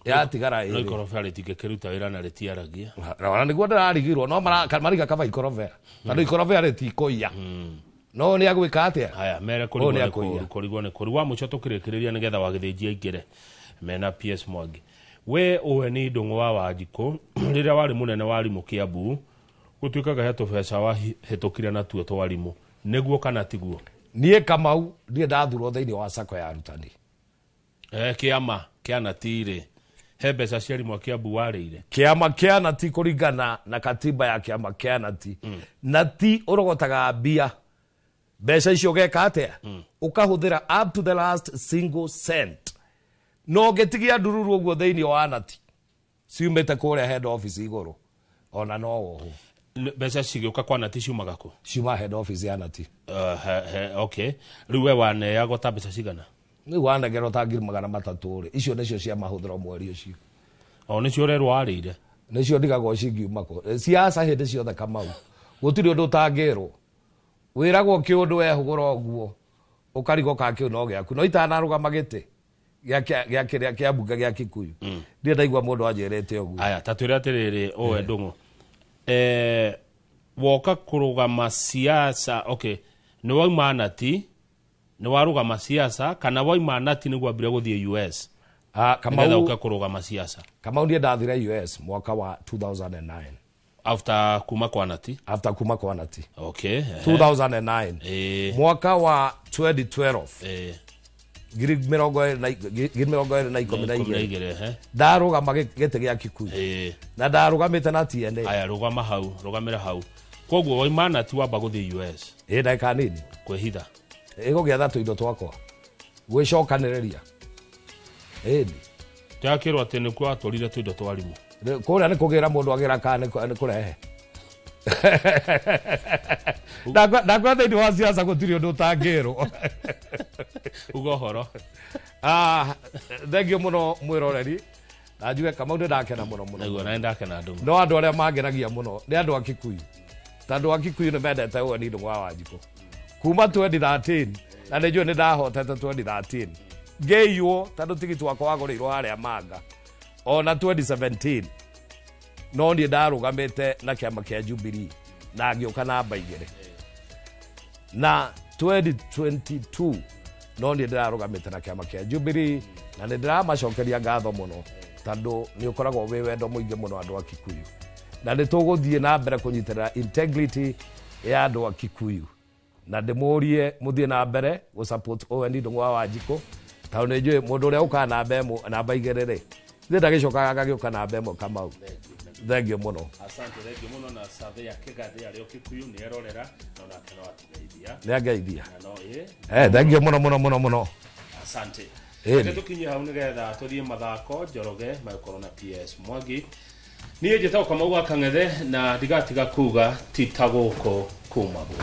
B: Yatigara
A: No
B: ĩrĩ.
A: ikorobea rĩtingĩkĩruta wĩra na rĩtiaragia.
B: Na nĩguo ndĩrarigirwo no mariga kaba ikorobea. Tondũ ikorobea rĩtikũiya. No nĩ agwĩka atĩa?
A: Haya, mere
B: Ũyũ
A: kũrigwo
B: nĩ
A: nĩ
B: akũiya.
A: kũru, kũrigwo nĩ kũru. Wa mũico tũkĩrĩkĩrĩria nĩgetha wagĩthĩnji aingĩre mena PS Mwangi. We ũwe nĩ Ndũng'ũ wa Wanjikũ, rĩrĩa warĩ mũnene wa arimũ Kiambu, gũtuĩkaga he tũbeca wahĩtũkire natuo twa arimũ. Nĩguo kana tiguo?
B: Niĩ Kamau ndirĩ ndathurwo thĩinĩ wa sacco ya arutani.
A: Kĩama kĩa nati rĩ, he mbeca cia arimũ a Kiambu warĩire?
B: Kĩama kĩa nati kũringana na katiba ya kĩama kĩa nati. Nati ũrogotaga mbia. Mbeca icio ũgeka atĩa? Ũkahũthĩra up to the last single cent. No ũngĩtigia ndururu ũguo thĩinĩ wa nati ciumĩte kũrĩa head office igũrũ, ona no wohwo.
A: Mbeca cigĩũka kwa nati ciumaga kũ?
B: Ciuma head office ya nati.
A: Okay. Rĩu we waneagwo ta mbeca cigana?
B: Rĩu wanegerwo ta 300,000 rĩ, icio nĩcio cia mahũthĩro mweri ũcio.
A: O nĩcio ũrerwo warĩire?
B: Nĩcio ndigagwo cingiuma kũ. Siasa hĩndĩ ciothe Kamau. Gũtirĩ ũndũ ũtangĩrwo. Wĩragwo kĩũndũ wehũgũra ũguo, ũkarigwo kana kĩu no gĩaku. No itanarũgama gĩtĩ gĩa kĩrĩa kĩa mbunge gĩa Kikuyu. Ndirĩ ndaigua mũndũ anjĩrĩte ũguo.
A: Aya, ta twĩre atĩrĩrĩ, ũwe Ndũng'ũ. Woka kũrũgama siasa, okay, nĩ wauma nati, nĩ warũgama siasa, kana wauma nati nĩguo ambire gũthiĩ US? Nĩgetha ũke kũrũgama siasa.
B: Kamau niĩ ndathire US mwaka wa 2009.
A: After kuma kwa nati?
B: After kuma kwa nati.
A: Okay.
B: 2009. Mwaka wa 2012. 2022.
A: 22,
B: Ndarũgama gĩtĩ gĩa Kikuyu. Na ndarũgamĩte na TNA.
A: Aya, rũgama hau, rũgamĩra hau. Koguo wauma nati wamba gũthiĩ US.
B: Ĩ, ndagĩka nini.
A: Kwĩhitha.
B: Ĩgũgĩetha tũindo twakwa. Gwĩcokanĩrĩria. Ĩni.
A: Ndĩrakĩrwo atĩ nĩkuo watwarire tũindo twa arimũ.
B: Kũrĩa nĩ kũgĩra mũndũ agĩra kana nĩ kũrehe. Ndakwĩra thĩinĩ wa siasa gũtirĩ ũndũ ũtangĩrwo.
A: Uga ũhoro.
B: Thengio mũno mwĩroreri. Na njuge Kamau nĩ ndakena mũno mũno.
A: Nĩguo, na nĩ ndakena Ndũng'ũ.
B: No andũ arĩa mangenagia mũno nĩ andũ a Kikuyu. Tondũ a Kikuyu nĩ mendete ũgeni Ndũng'ũ wa Wanjikũ. Kuma 2013, na nĩ njũĩ nĩ ndahotete 2013. Ngĩiywo tondũ tigiti wakwa wagũrĩirwo harĩa Manga. Ona 2017, no niĩ ndarũgamĩte na kĩama kĩa Jubilee na ngĩũka namba 2. Na 2022 no niĩ ndĩrarũgamĩte na kĩama kĩa Jubilee na nĩ ndĩramacokeria ngatho mũno tondũ nĩ ũkoragwo wĩ wendo mũingĩ mũno andũ a Kikuyu. Na nĩ tũgũthiĩ na mbere kũnyitĩrĩra integrity ya andũ a Kikuyu. Na ndĩmũrie mũthiĩ na mbere gũ support Owen Ndũng'ũ wa Wanjikũ tondũ nĩ njũĩ mũndũ ũrĩa ũkaga namba ĩmwe, namba 2 rĩ, ithuĩ ndagĩcokaga agagĩũka namba 1 Kamau. Thengio mũno.
A: Asante, thengio mũno. Na Survey ya Kĩgathĩ arĩ o Kikuyu nĩ erorera na onake no atũgeithia.
B: Nĩ angeithia.
A: Na no, ĩ.
B: Thengio mũno mũno mũno mũno.
A: Asante.
B: Ĩni.
A: Reke tũkinye hau nĩgetha tũthiĩ mathako Njoroge magĩkorwo na PS Mwangi. Niĩ njĩtagwo Kamau wa Kang'ethe na ndigatiga kuga ti ta gũkũ kumagwo.